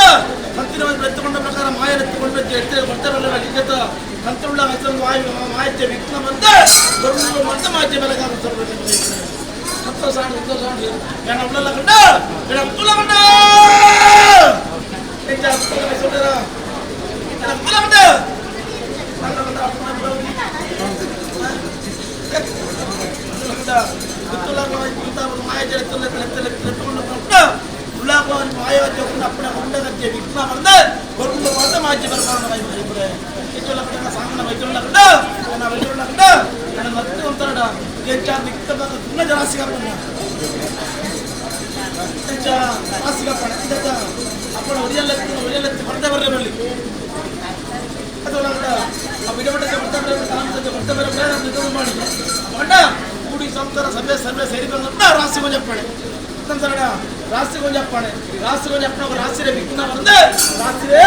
ತಂತಿನ ಎತ್ತುಕೊಂಡ ಪ್ರಕಾರ ಮಾಯ ಎತ್ತುಕೊಂಡು ಎತ್ತ ತಂತ್ರುಳ್ಳ ಮಾಯಕ್ಕೆ ವಿಘ್ನ ಬಂದ ಮತ್ತೆ ಮಾಯಕ್ಕೆ ಬೆಳಗಾಗುತ್ತೆ. ಸಂತೋಷ ಸಂತೋಷ ಏನ ಉಳ್ಳಲ್ಲ ಕಂಡ ಏನ ತುಲ ಕಂಡ ತುಲ ಸಭೆ ಸಭೆ ಸೇರಿ ರಾಶಿ ಕೊಂಜಪ್ಪಾಣೆ ರಾಶಿ ಕೊಂಜಪ್ಪಾಣೆ ರಾಶಿ ಕೊಂಜಪ್ಪನ ರಾಶಿರೇ ವಿಘ್ನ ಬಂದೆ ರಾಶಿರೇ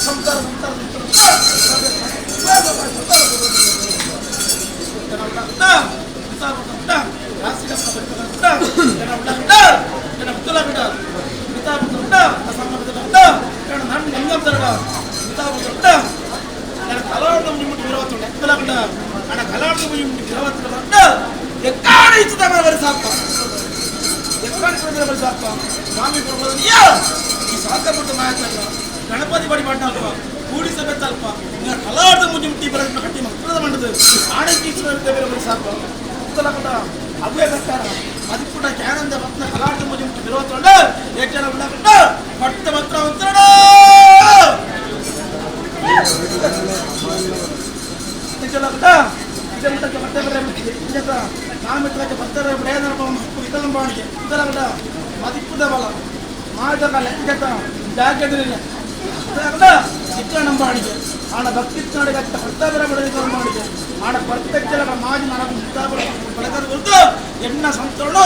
ಸಂಸಾರ ಸಂಸಾರ ಗಣಪತಿ ಬಡಿ ಮಾಡ್ನಲ್ವ ಕೂಡಿ ಸಭೆ ತಲ್ಪ ಕಲಾರ್ದ ಮುಜ್ಜಿ ಬರ ಕಟ್ಟಿ ಮಕ್ಕಳದ ಮಂಡದು ಆಣೆ ಸಾಕು ಉತ್ತಲಕಟ ಅವೇ ಬರ್ತಾರ ಅದು ಕೂಡ ಕ್ಯಾನಂದ ಮಕ್ಕಳ ಕಲಾರ್ದ ಮುಜ್ಜಿ ಬಿರೋತೊಂಡ ಎಷ್ಟು ಜನ ಉಳ್ಳಕಂಡ ಪಟ್ಟ ಮಾತ್ರ ಒಂತರಡ ಆಣ ಭಕ್ತಿ ಆಣ ಪ್ರತ್ಯಕ್ಷ ಮಾಜಿ ಬೆಳಕದ ಎಣ್ಣ ಸಂತೋಳು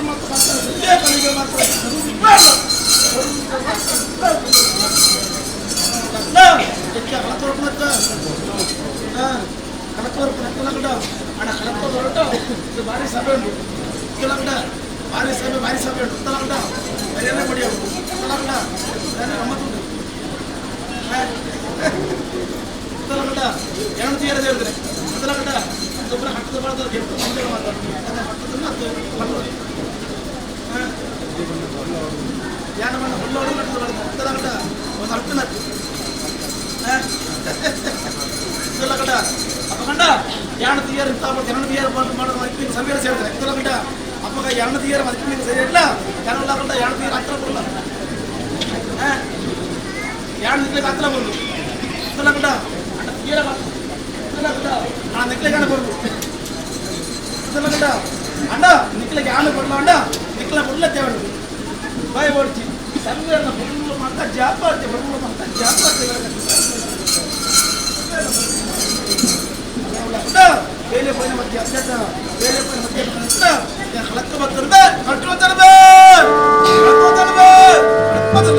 ಮಾತ್ರ ಭಾರಿ ಸಭೆ ಉಂಟು ಭಾರಿ ಸಭೆ ಭಾರಿ ಸಭೆ ಉಂಟು ಅಣ್ಣ ನಿಕ್ಲಗೆ ಆನು ಕೊಡಲ ಅಣ್ಣ ನಿಕ್ಲ ಕೊಡಲ ತೇವಡು ಬಾಯ್ ಓಡಿಸಿ ಸರ್ವೇನ ಬೊಳ್ಳು ಮಾತ ಜಾಪಾರ್ತಿ ಬೊಳ್ಳು ಮಾತ ಜಾಪಾರ್ತಿ ಬೇಲೆ ಪೋಯಿನ ಮಧ್ಯ ಅತ್ಯಂತ ಬೇಲೆ ಪೋಯಿನ ಮಧ್ಯ ಕಲಕ್ಕ ಬರ್ತದೆ ಕಟ್ಟು ತರಬೇ ಕಟ್ಟು ತರಬೇ ಕಟ್ಟು.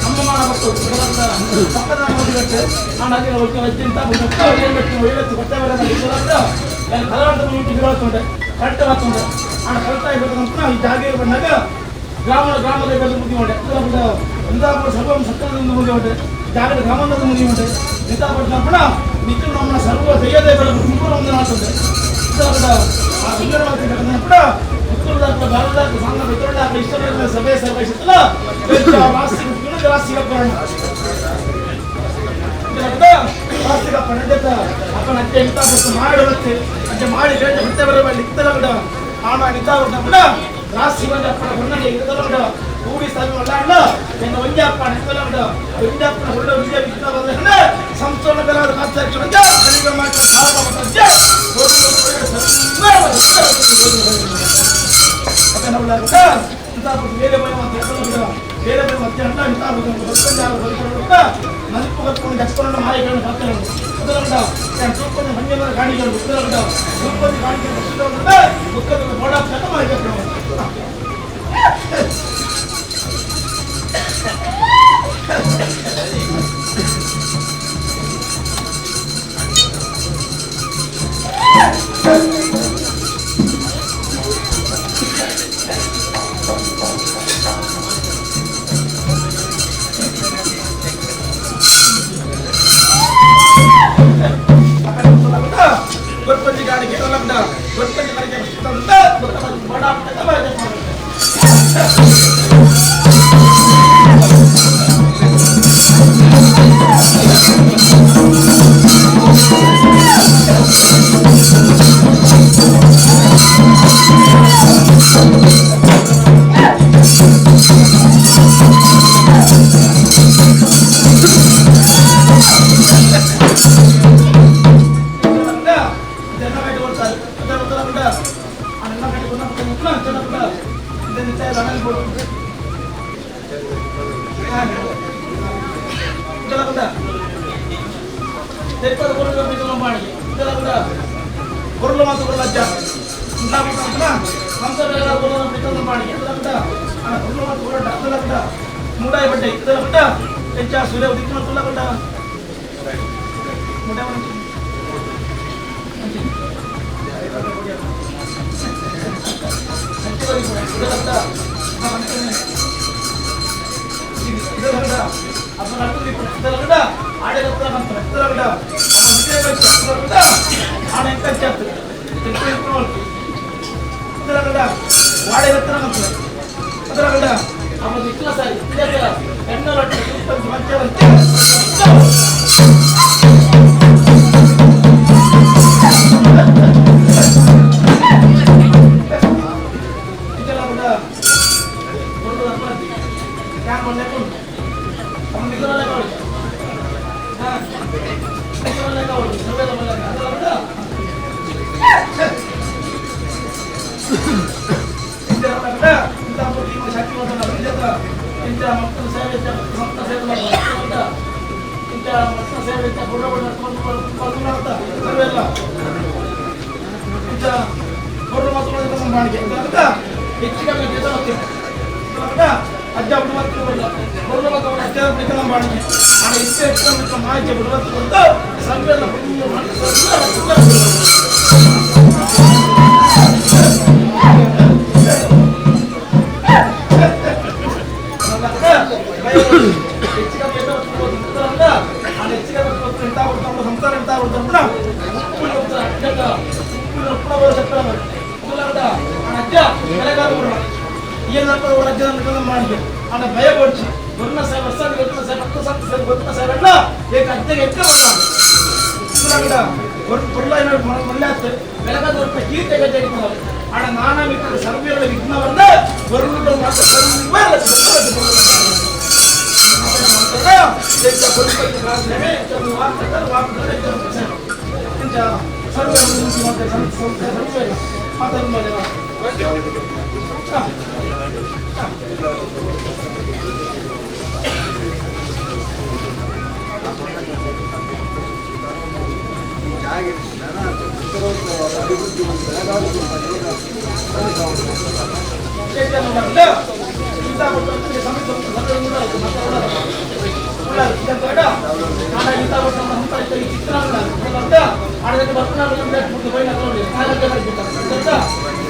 ನಮ್ಮ ಮಾನ ಭಕ್ತರು ಪಕ್ಕದ ಮದುವೆಟ್ಟು ನಾನು ಹಾಗೆ ಅತ್ಯಂತ ಕರೆಕ್ಟ್ ಮಾತುಂಟು ಆಣ ಕರೆಕ್ಟ್ ಆಗಿಬೇಕಂತ ಈ ಜಾಗ ಬಂದಾಗ ಗ್ರಾಮ ಗ್ರಾಮದ ಮುಗಿ ಉಂಟೆ ಇಂದಾಪುರ ಸರ್ವ ಸತ್ತದಿಂದ ಮುಗಿ ಉಂಟೆ ಜಾಗದ ಗ್ರಾಮದ ಮುಗಿ ಉಂಟೆ ನಿಂತಾಪಟ್ಟನ ನಿತ್ಯ ನಮ್ಮ ಸರ್ವ ದೈವದೇವರ ತುಂಬ ಒಂದು ನಾಟುಂಟೆ ಆ ಸುಂದರವಾದ ಕೂಡ ಉತ್ತರದಾಕ ಭಾರತದಾಕ ಸಂಘ ವಿತರಣಾಕ ಇಷ್ಟದ ಸಭೆ ಸರ್ವೈಸುತ್ತಲ ರಾಸ್ತಿಕ ರಾಸ್ತಿಕ ರಾಸ್ತಿಕ ಪಣಜತ ಅಪ್ಪನ ಅಜ್ಜೆ ಇಂತ ಮಾಡಿ ಅಜ್ಜೆ ಮಾಡಿ ಹೊಟ್ಟೆ ಬರಬೇಡಿ ಇತ್ತಲ ಬಿಡ ಆಣ ನಿಂತ ಕೂಡ ರಾಸ್ತಿ ಬಂದ ಅಪ್ಪನ ಹೊನ್ನಗೆ ಇತ್ತಲ ಬಿಡ ಕೂಡಿ ಸ್ಥಾನ ಅಲ್ಲ ಎನ್ನ ಒಂಜಪ್ಪ ನಿತ್ತಲ ಬಿಡ ಒಂಜಪ್ಪನ ಹೊಳ್ಳ ವಿಜಯ ವಿಘ್ನ ಬಂದ ಸಂಸ್ಥಾನ ಬೆಲಾದ ಕಾಚಾಕ್ಷಣ ಕಲಿಗ ಮಾತ್ರ ಬೇರೆ ಬೇರೆ ಮಧ್ಯಾಹ್ನ ಇಂಥ ಮನಸ್ಸು ಕತ್ಕೊಂಡು ಜಕ್ಕೊಂಡು ಮಾಯಿಗಳನ್ನು ಬರ್ತಾರೆ ಅದರ ತೂಕೊಂಡು ಮಂಜನ ಗಾಡಿಗಳು ಉತ್ತರ ತೂಕೊಂಡು ಗಾಡಿಗಳು ದುಃಖದ ಓಡಾಡ್ತಾ ಮಾಯಿಗಳು.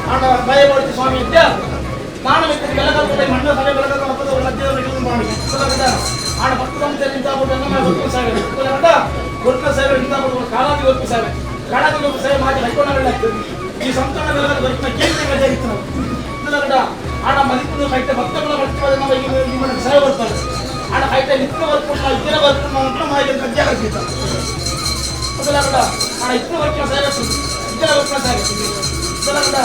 ಆಂಡ ಭಯಪಡಿಸಿ ಸ್ವಾಮಿ ಇದ್ದ ನಾನು ಬೆಳಗಾವಿ ಮಣ್ಣ ಸಭೆ ಬೆಳಗಾವಿ ಮಾಡಿ ಆಡ ಭಕ್ತ ಸಂಸ್ಥೆ ನಿಂತಾಬಿಟ್ಟು ಸಾವಿರ ಗೊರ್ಕ ಸಾವಿರ ನಿಂತಾಬಿಟ್ಟು ಕಾಲಾದಿ ಗೊರ್ಕು ಸಾವಿರ ಕಾಲಾದಿ ಗೊರ್ಕು ಸಾವಿರ ಮಾಜಿ ಹೈಕೋಣ ಈ ಸಂತಾನ ಬೆಳಗಾವಿ ಗೊರ್ಕಿನ ಕೀರ್ತಿ ಮಜಾ ಇತ್ತು ಆಡ ಮದಿಪುನ ಕೈಟ ಭಕ್ತಗಳ ನಿಮ್ಮ ಸೇವೆ ಬರ್ತಾರೆ ಆಡ ಕೈಟ ನಿತ್ಯ ವರ್ಪುಣ ಇತರ ವರ್ಪುಣ ಅಂತ ಮಾಹಿತಿ ಕಜ್ಜಾಯ ಕಲ್ಪಿತ ಮೊದಲಾಗಡ ಆಡ ಇತರ ವರ್ಕಿನ ಸೇವೆ ಇತರ ವರ್ಪುಣ ಸೇವೆ ಮೊದಲಾಗಡ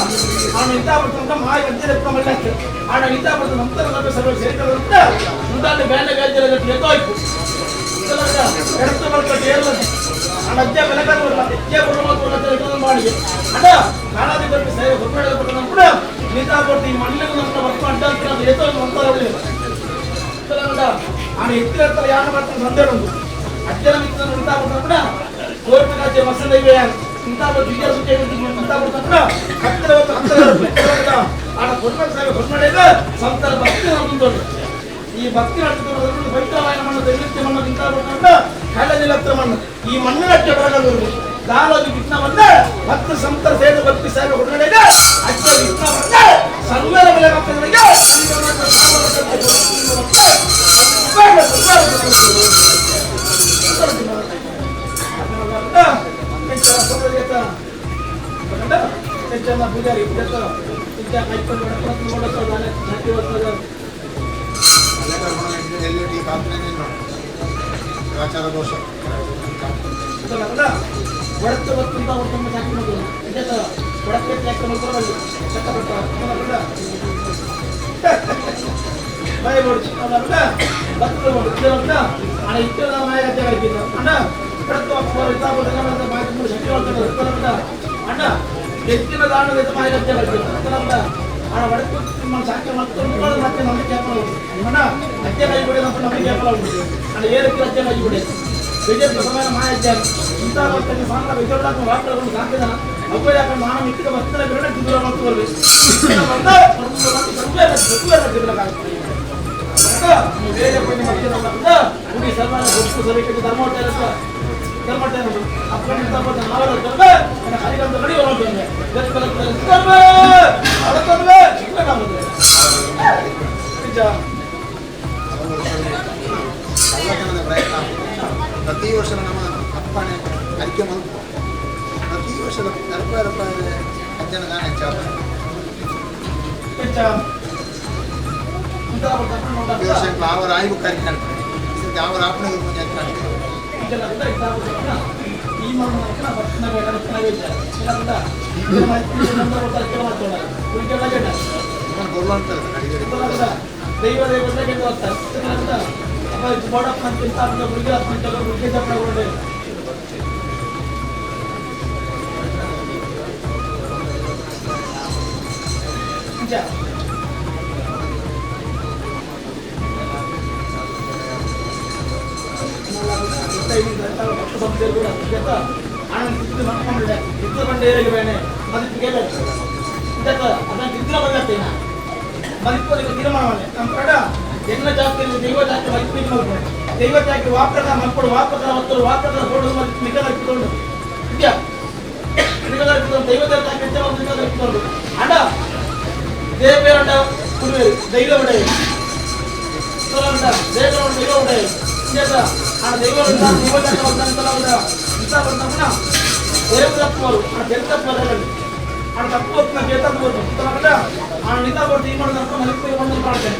ಆಡ ಇಂಥ ಬರ್ತ ಮಾಯ ಕಜ್ಜಾಯ ಮಳ್ಳಕ್ಕೆ ಆಡ ಇಂಥ ಬರ್ತ ನಂತರ ಸರ್ವೆ ಸರ್ವೆ ಸೇರಿಕೊಳ್ಳುತ್ತ ಮುಂದಾದ ಬೇಡ ಗಾಜ್ಯರ ಎತ್ತೋಯ್ತು ಮೊದಲಾಗಡ ಎಡತ್ತು ಬರ್ಕ ಏರ್ಲದೆ ಆಡ ಅಜ್ಜ ಬೆಲಗಾದ ಅಜ್ಜ ಬರುವ ಮಾಡಿ ಅಡ ಕಾಲಾದಿ ಬರ್ಪಿ ಸೇವೆ ಗೊಬ್ಬರ ಕೊಟ್ಟ ಕೂಡ ನೀತಾ ಕೊಟ್ಟು ಈ ಮಣ್ಣಿನ ನಮ್ಮ ವರ್ತ ಅಡ್ಡ ಅಂತ ಏತೋ ಮಂತ್ರ ಆಡ ಎತ್ತಿರ ಯಾನ ಮಾಡ್ಕೊಂಡು ಸಂದೇಹ ಉಂಟು ಅಜ್ಜನ ಮಿತ್ರನ ಉಂಟಾ ಕೂಡ ಕೋರ್ಟ್ ರಾಜ್ಯ ಮಸದ ಇವೆ ಇಂಥ ವಿಜಯ ಸುಖ ಇಂಥ ಕೂಡ ಹತ್ತಿರ ಹತ್ತಿರ ಆಡ ಕೊರ್ಮ ಸಾಹೇಬ್ ಕೊರ್ಮಡೆಗೆ ಸಂತರ ಭಕ್ತಿ ನಮ್ದು ಈ ಭಕ್ತಿ ನಡೆಸಿಕೊಂಡು ಪವಿತ್ರವಾದ ಮಣ್ಣು ದೈನಿತ್ಯ ಮಣ್ಣು ಇಂಥ ಕೊಟ್ಟ ಕಳ್ಳದಿಲ್ಲ ಹತ್ರ ಮಣ್ಣು ಈ ಮಣ್ಣಿನ ಅಟ್ಟೆ ಬರಗಲ್ಲೂರು ದಾಲೋಜಿ ವಿಘ್ನ ಬಂದ ಭಕ್ತ ಸಂತರ ಸೇವೆ ಭಕ್ತಿ ಸಾಹೇಬ್ ಕೊರ್ಮಡೆಗೆ ಅಜ್ಜ ವಿಘ್ನ ಬಂದ ಸರ್ವರ ಬೆಲೆ ಭಕ್ತರಿಗೆ ಪೂಜಾರಿ ಆಚಾರ ದೋಷ ಅಣ್ಣ ಹೆಚ್ಚಿನ ದಾನದ ಮಾಹಿತಿ ಆಡ వడకు మన సాక్ష్యం మొత్తం ಮತ್ತೆ ನಮಗೆ ಕೇಪಲ ಅಣ್ಣ ಅಜ್ಜ ಕೈ ಬಿಡಿ ನಮ್ಮ ನಮಗೆ ಕೇಪಲ ಉಂಟು ಅಣ್ಣ ఏ ರೀತಿ ಅಜ್ಜ ಕೈ ಬಿಡಿ ವಿಜಯ ಸಮಯ ಮಾಯ ಇಂಥ ಭಕ್ತರಿಗೆ ಸಾಂಗ ವಿಜಯರಾಗ ವಾಕ್ಯಗಳನ್ನು ಸಾಕಿದ ಅವ್ವ ಯಾಕಂದ್ರೆ ನಾನು ಇಟ್ಟಿದ ಭಕ್ತರ ಬಿರಣ ದೂರ ಮಾಡ್ತು ಬರ್ಬೇಕು ಬೇರೆ ಗುಡಿ ಸರ್ವ ಧರ್ಮ ಧರ್ಮ ಪ್ರಯತ್ನ ಪ್ರತಿ ವರ್ಷ ನಮ್ಮ ಅಪ್ಪಣೆ ಅರಿಕೆ ಮಲ್ಪ ಪ್ರತಿ ವರ್ಷದ ಅರಪ ಅರಪ ಅಜ್ಜನ ದಾನ ಹೆಚ್ಚಾಗ ಪ್ರತಿ ವರ್ಷ ಅವರ ಆಯ್ವು ಕರಿಕೆ ಅವರ ಅಪ್ಪಣೆ ದೈವ ದೈವ ಎನ್ನ ಜಾತಿ ದೈವ ಜಾತಿ ಮದಿಪ್ಪು ಮಲ್ಪಡು ದೈವ ಜಾತಿ ವಾಪ್ರಕ ಮಲ್ಪಡು ವಾಪ್ರಕ ಒತ್ತರು ವಾಪ್ರಕ ಕೊಡು ಮದಿಪ್ಪು ನಿಗದಿಟ್ಟುಕೊಂಡು ಇದೆಯಾ ನಿಗದಿಟ್ಟುಕೊಂಡು ದೈವ ಜಾತಿ ನಿಗದಿಟ್ಟುಕೊಂಡು ಅಡ ದೇವೇರಂಡ ಕುಡುವೆ ದೈವ ಉಡೆಯ ದೇವರ ದೈವ ಉಡೆಯ ಆ ದೈವ ದೈವ ಇಂಥ ಬಂದಮ್ಮನ ದೇವ ತಪ್ಪುವರು ಆ ದೇವ ತಪ್ಪು ಆడ ತಪ್ಪು వస్తున్న చేతప్పు వస్తుంది ఆ నితా పడితే ఈ మన తప్ప మలిపోయి మందులు పాడతాయి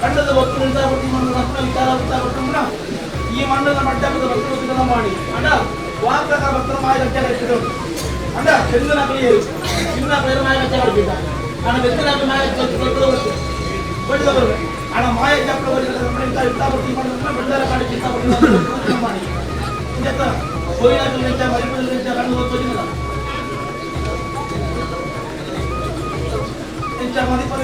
ಕಂಡದ ವಸ್ತು ನಿಂತ ಪಡ್ತಿ ಮಣ್ಣು ರತ್ನ ವಿಚಾರ ಕೊಟ್ಟುನ ಈ ಮಣ್ಣದ ಮಟ್ಟದ ಭಕ್ತರು ಮಾಡಿ ಅಂಡ ವಾಪ್ರಕ ಭಕ್ತರ ಮಾಯ ಗಟ್ಟೆ ಕಟ್ಟಿದ್ರು ಅಂಡ ಚೆಂದನ ಕಲಿಯರು ಚಿನ್ನ ಕಲಿಯರು ಮಾಯ ಗಟ್ಟೆ ಕಟ್ಟಿದ್ದ ಅಣ್ಣ ಬೆತ್ತನ ಮಾಯ ಬಡಿದವರು ಅಣ್ಣ ಮಾಯ ಚಪ್ರ ಇಂಥ ಇಂಥ ಪಡ್ತಿ ಮಣ್ಣು ಬೆಳ್ಳರ ಕಾಡಿ ಚಿಂತ ಪಡ್ತಿ ಮಾಡಿ ಇಂತ ಹೋಯಿನ ಮರಿಪುರ ಕಣ್ಣು ತೋಜಿನಲ್ಲ ಇಂಥ ಮದಿಪದ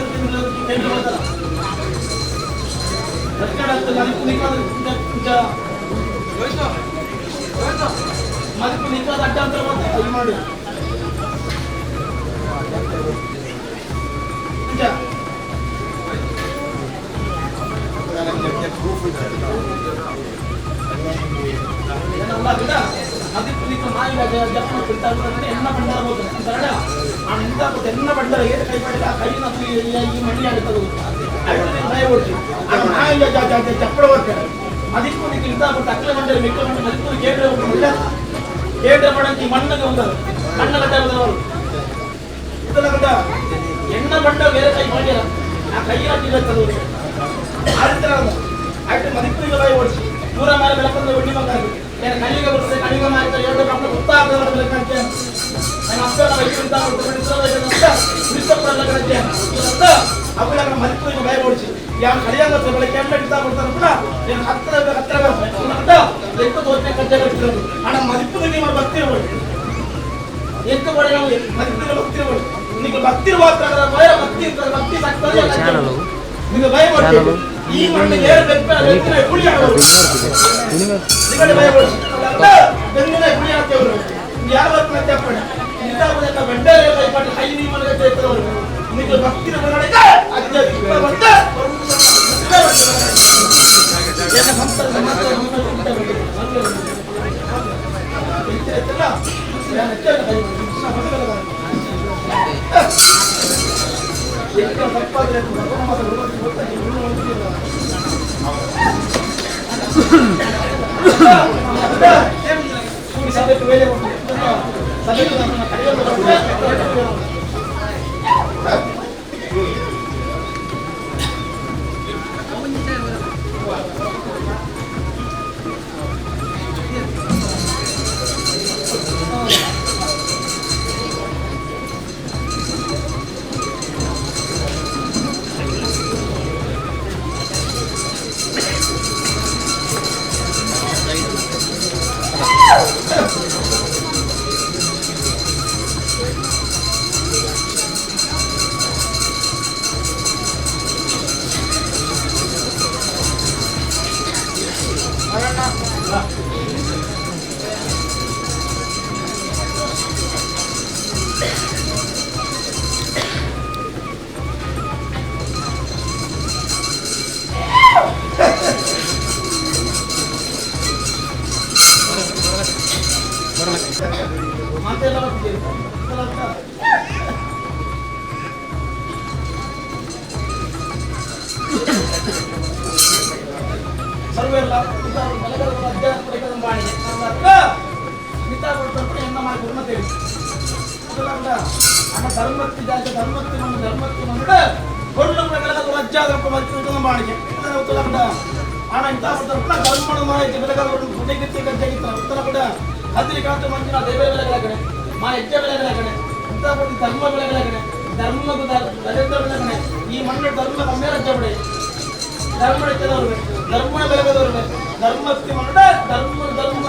ಮದಿಪು ನಿಂತ ಅಡ್ಡ ಅಂತ ಅಲ್ಲಿ ಮಾಡಿ ಮದಿಪ್ಪು ಮಾಯಿಲ ಜಪ್ಪು ಬಿಡ್ತಾ ಎನ್ನ ಭಂಡಾರ ಹೋಗ್ತಾರೆ ಆ ಇಂಥ ಎನ್ನ ಭಂಡಾರ ಏನು ಕೈ ಮಾಡಿಲ್ಲ ಆ ಕೈನ ಈ ಮಣ್ಣಿ ಆಗುತ್ತದೆ ಭಯ ಓಡಿಸಿ ಮಾಯಿಲ ಚಪ್ಪಡ ಬರ್ತಾರೆ ಮದಿಪ್ಪು ಇಂಥ ಅಕ್ಕಲ ಮಂಡಲ ಮಿಕ್ಕ ಮಂಡಲ ಮದಿಪ್ಪು ಕೇಂದ್ರ ಹೋಗ್ಬಿಟ್ಟ ಕೇಂದ್ರ ಮಾಡಂತ ಈ ಮಣ್ಣಿಗೆ ಹೋಗೋದು ಮಣ್ಣ ಗಡ್ಡ ಹೋದವರು ಇದನ್ನ ಎಣ್ಣ ಬಂಡ ಬೇರೆ ಕೈ ಮಾಡ್ಯಾರ ಆ ಕೈಯ ತರೋದು ಆ ರೀತಿ ಮದಿಪ್ಪುಗೆ ಬಾಯಿ ಓಡಿಸಿ ಪೂರ ಮೇಲೆ ಬೆಳಕಂದ್ರೆ ಒಳ್ಳಿ ಬಂದಾಗಿ నేను కలియుగ వస్తే కలియుగ మారితే ఏడు కప్పుడు ఉత్తాపన ಬೆಳಕಂತೆ ನನ್ನ ಅಪ್ಪನ ವೈಕುಂಠ ಅಪ್ಪನ ಮದಿಪ್ಪುಗೆ ಬಾಯಿ ಓಡಿಸಿ ಯಾರು ಕಲಿಯಂಗ ಬೆಳಗ್ಗೆ ಎಣ್ಣೆ ಇಡ್ತಾ ಕೊಡ್ತಾರೆ ಕೂಡ నేను ಹತ್ತಿರ ಹತ್ತಿರ ఎక్కువ తోచిన కజ్జ కట్టుకోదు అన్న మదిప్పుకి మన భక్తి ఎక్కువ మదిప్పుగా భక్తి నీకు భక్తి భయ భక్తి భక్తి నీకు భయపడి ఈ మಣ್ಣು ఏరు ಬೆಪ್ಪಿನ ಹುಳಿ ಆಗೋರು ಭಯಪಡಿ ಬೆಂದಿನ ಹುಳಿ ಹಾಕಿಯವರು ಯಾವ చెప్పండి ఇంత వెంటనే భయపడి హై నీ మన చేస్తారు నీకు భక్తి ಸರ್ವೆಲ್ಲ ಧರ್ಮಕ್ಕೆ ಜಾತಿ ಧರ್ಮಕ್ಕೆ ಮಣ್ಣು ಧರ್ಮಕ್ಕೆ ಮಣ್ಣು ಕೊಳ್ಳು ಆಣ ಇಂಥ ಧರ್ಮದ ಮಾಹಿತಿ ಬೆಲಗಾದ ಗುಡ್ಡೆಗಿತ್ತಿ ಗಜ್ಜೆಗಿತ್ತ ಉತ್ತರ ಕೂಡ ಹದಿರಿ ಕಾಂತ ಮಂಜಿನ ದೇವರ ಬೆಲೆಗಳ ಕಡೆ ಮಾ ಹೆಜ್ಜೆ ಬೆಲೆಗಳ ಕಡೆ ಇಂಥ ಧರ್ಮ ಬೆಲೆಗಳ ಕಡೆ ಧರ್ಮದ ದಲಿತ ಬೆಲೆ ಕಡೆ ಈ ಮಣ್ಣು ಧರ್ಮ ಕಮ್ಮಿ ರಜ್ಜೆ ಬಿಡಿ ಧರ್ಮ ಹೆಚ್ಚದವರು ಧರ್ಮ ಬೆಳಗದವರು ಧರ್ಮಕ್ಕೆ ಮಣ್ಣ ಧರ್ಮ ಧರ್ಮ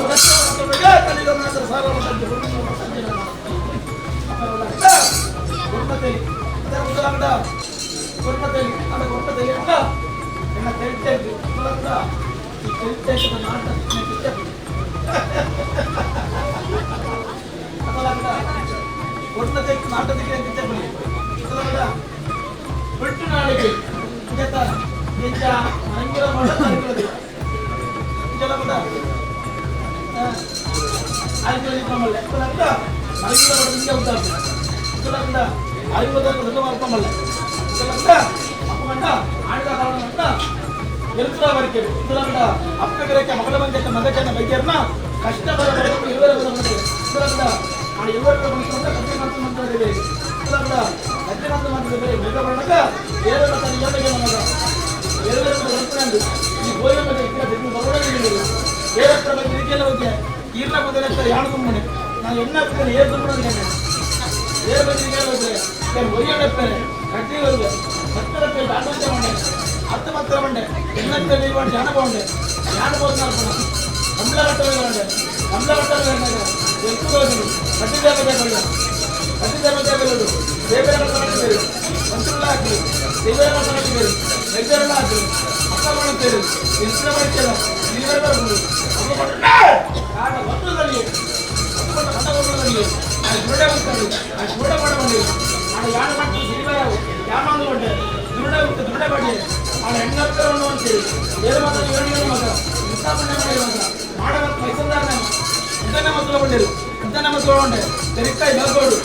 ಬಿಟ್ಟು ನಾಳೆಗೆ ಕಷ್ಟ ನಾನು ಎಣ್ಣ ಏರ್ ತುಂಬಣೆ ಏರ್ ಬಂದಿಗೆ ಕಟ್ಟಿ வருது பத்திரத்தை தாண்டவத்தை பண்ணேன் அத்து பத்திரம் பண்ணேன் எண்ணத்தை தெய்வான் ஞான போண்டேன் ஞான போதுனா கமலகட்டம் வேண்டேன் கமலகட்டம் வேண்டாங்க ಎತ್ತು ಕಟ್ಟಿ ದೇವತೆ ಕಟ್ಟಿ ದೇವತೆ ದೇವರ ಬೇರು ಮಂತ್ರುಗಳ ಹಾಕಲಿ ದೇವರ ಬೇರು ವೈದ್ಯರೆಲ್ಲ ಹಾಕಲಿ ಅಕ್ಕ ಮಾಡುತ್ತೇವೆ ಇಷ್ಟ ಮಾಡ್ತೇವೆ ಇಲ್ಲಿವರೆಗೆ ಬರ್ಬೋದು ಒತ್ತಡದಲ್ಲಿ ದೃಢ ಬರ್ತಾರೆ ಆ ದೃಢ ಮಾಡಬಂಡಿ ಆಡ ಯಾಣ ಮಾಡ್ತಾರೆ ಸಿರಿವಾರ ಯಾಣ ಒಂದು ದೃಢ ದೃಢ ಮಾಡಿ ಆಡ ಹೆಣ್ಣತ್ತರವನ್ನು ಅಂತೇಳಿ ಬೇರೆ ಮಾತ್ರ ಏಳು ಮಾತ್ರ ಇಂಥ ಪುಣ್ಯ ಮಾಡಿ ಮಾತ್ರ ಮಾಡಬೇಕು ಮೈಸಂದಾರನ ಇಂಥ ಇದ್ದನೆ ಮಕ್ಕಳ ಬಂದಿರು ಇದ್ದನೆ ಮಕ್ಕಳು ಉಂಡೆ ತೆರಿಕಾಯಿ ಬಾಗೋಡು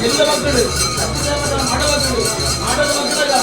ಎಲ್ಲ ಮಕ್ಕಳು ಮಾಡ ಮಕ್ಕಳು ಮಾಡದ ಮಕ್ಕಳಾಗ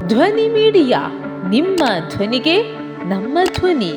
ಧ್ವನಿ ಮೀಡಿಯಾ, ನಿಮ್ಮ ಧ್ವನಿಗೆ ನಮ್ಮ ಧ್ವನಿ.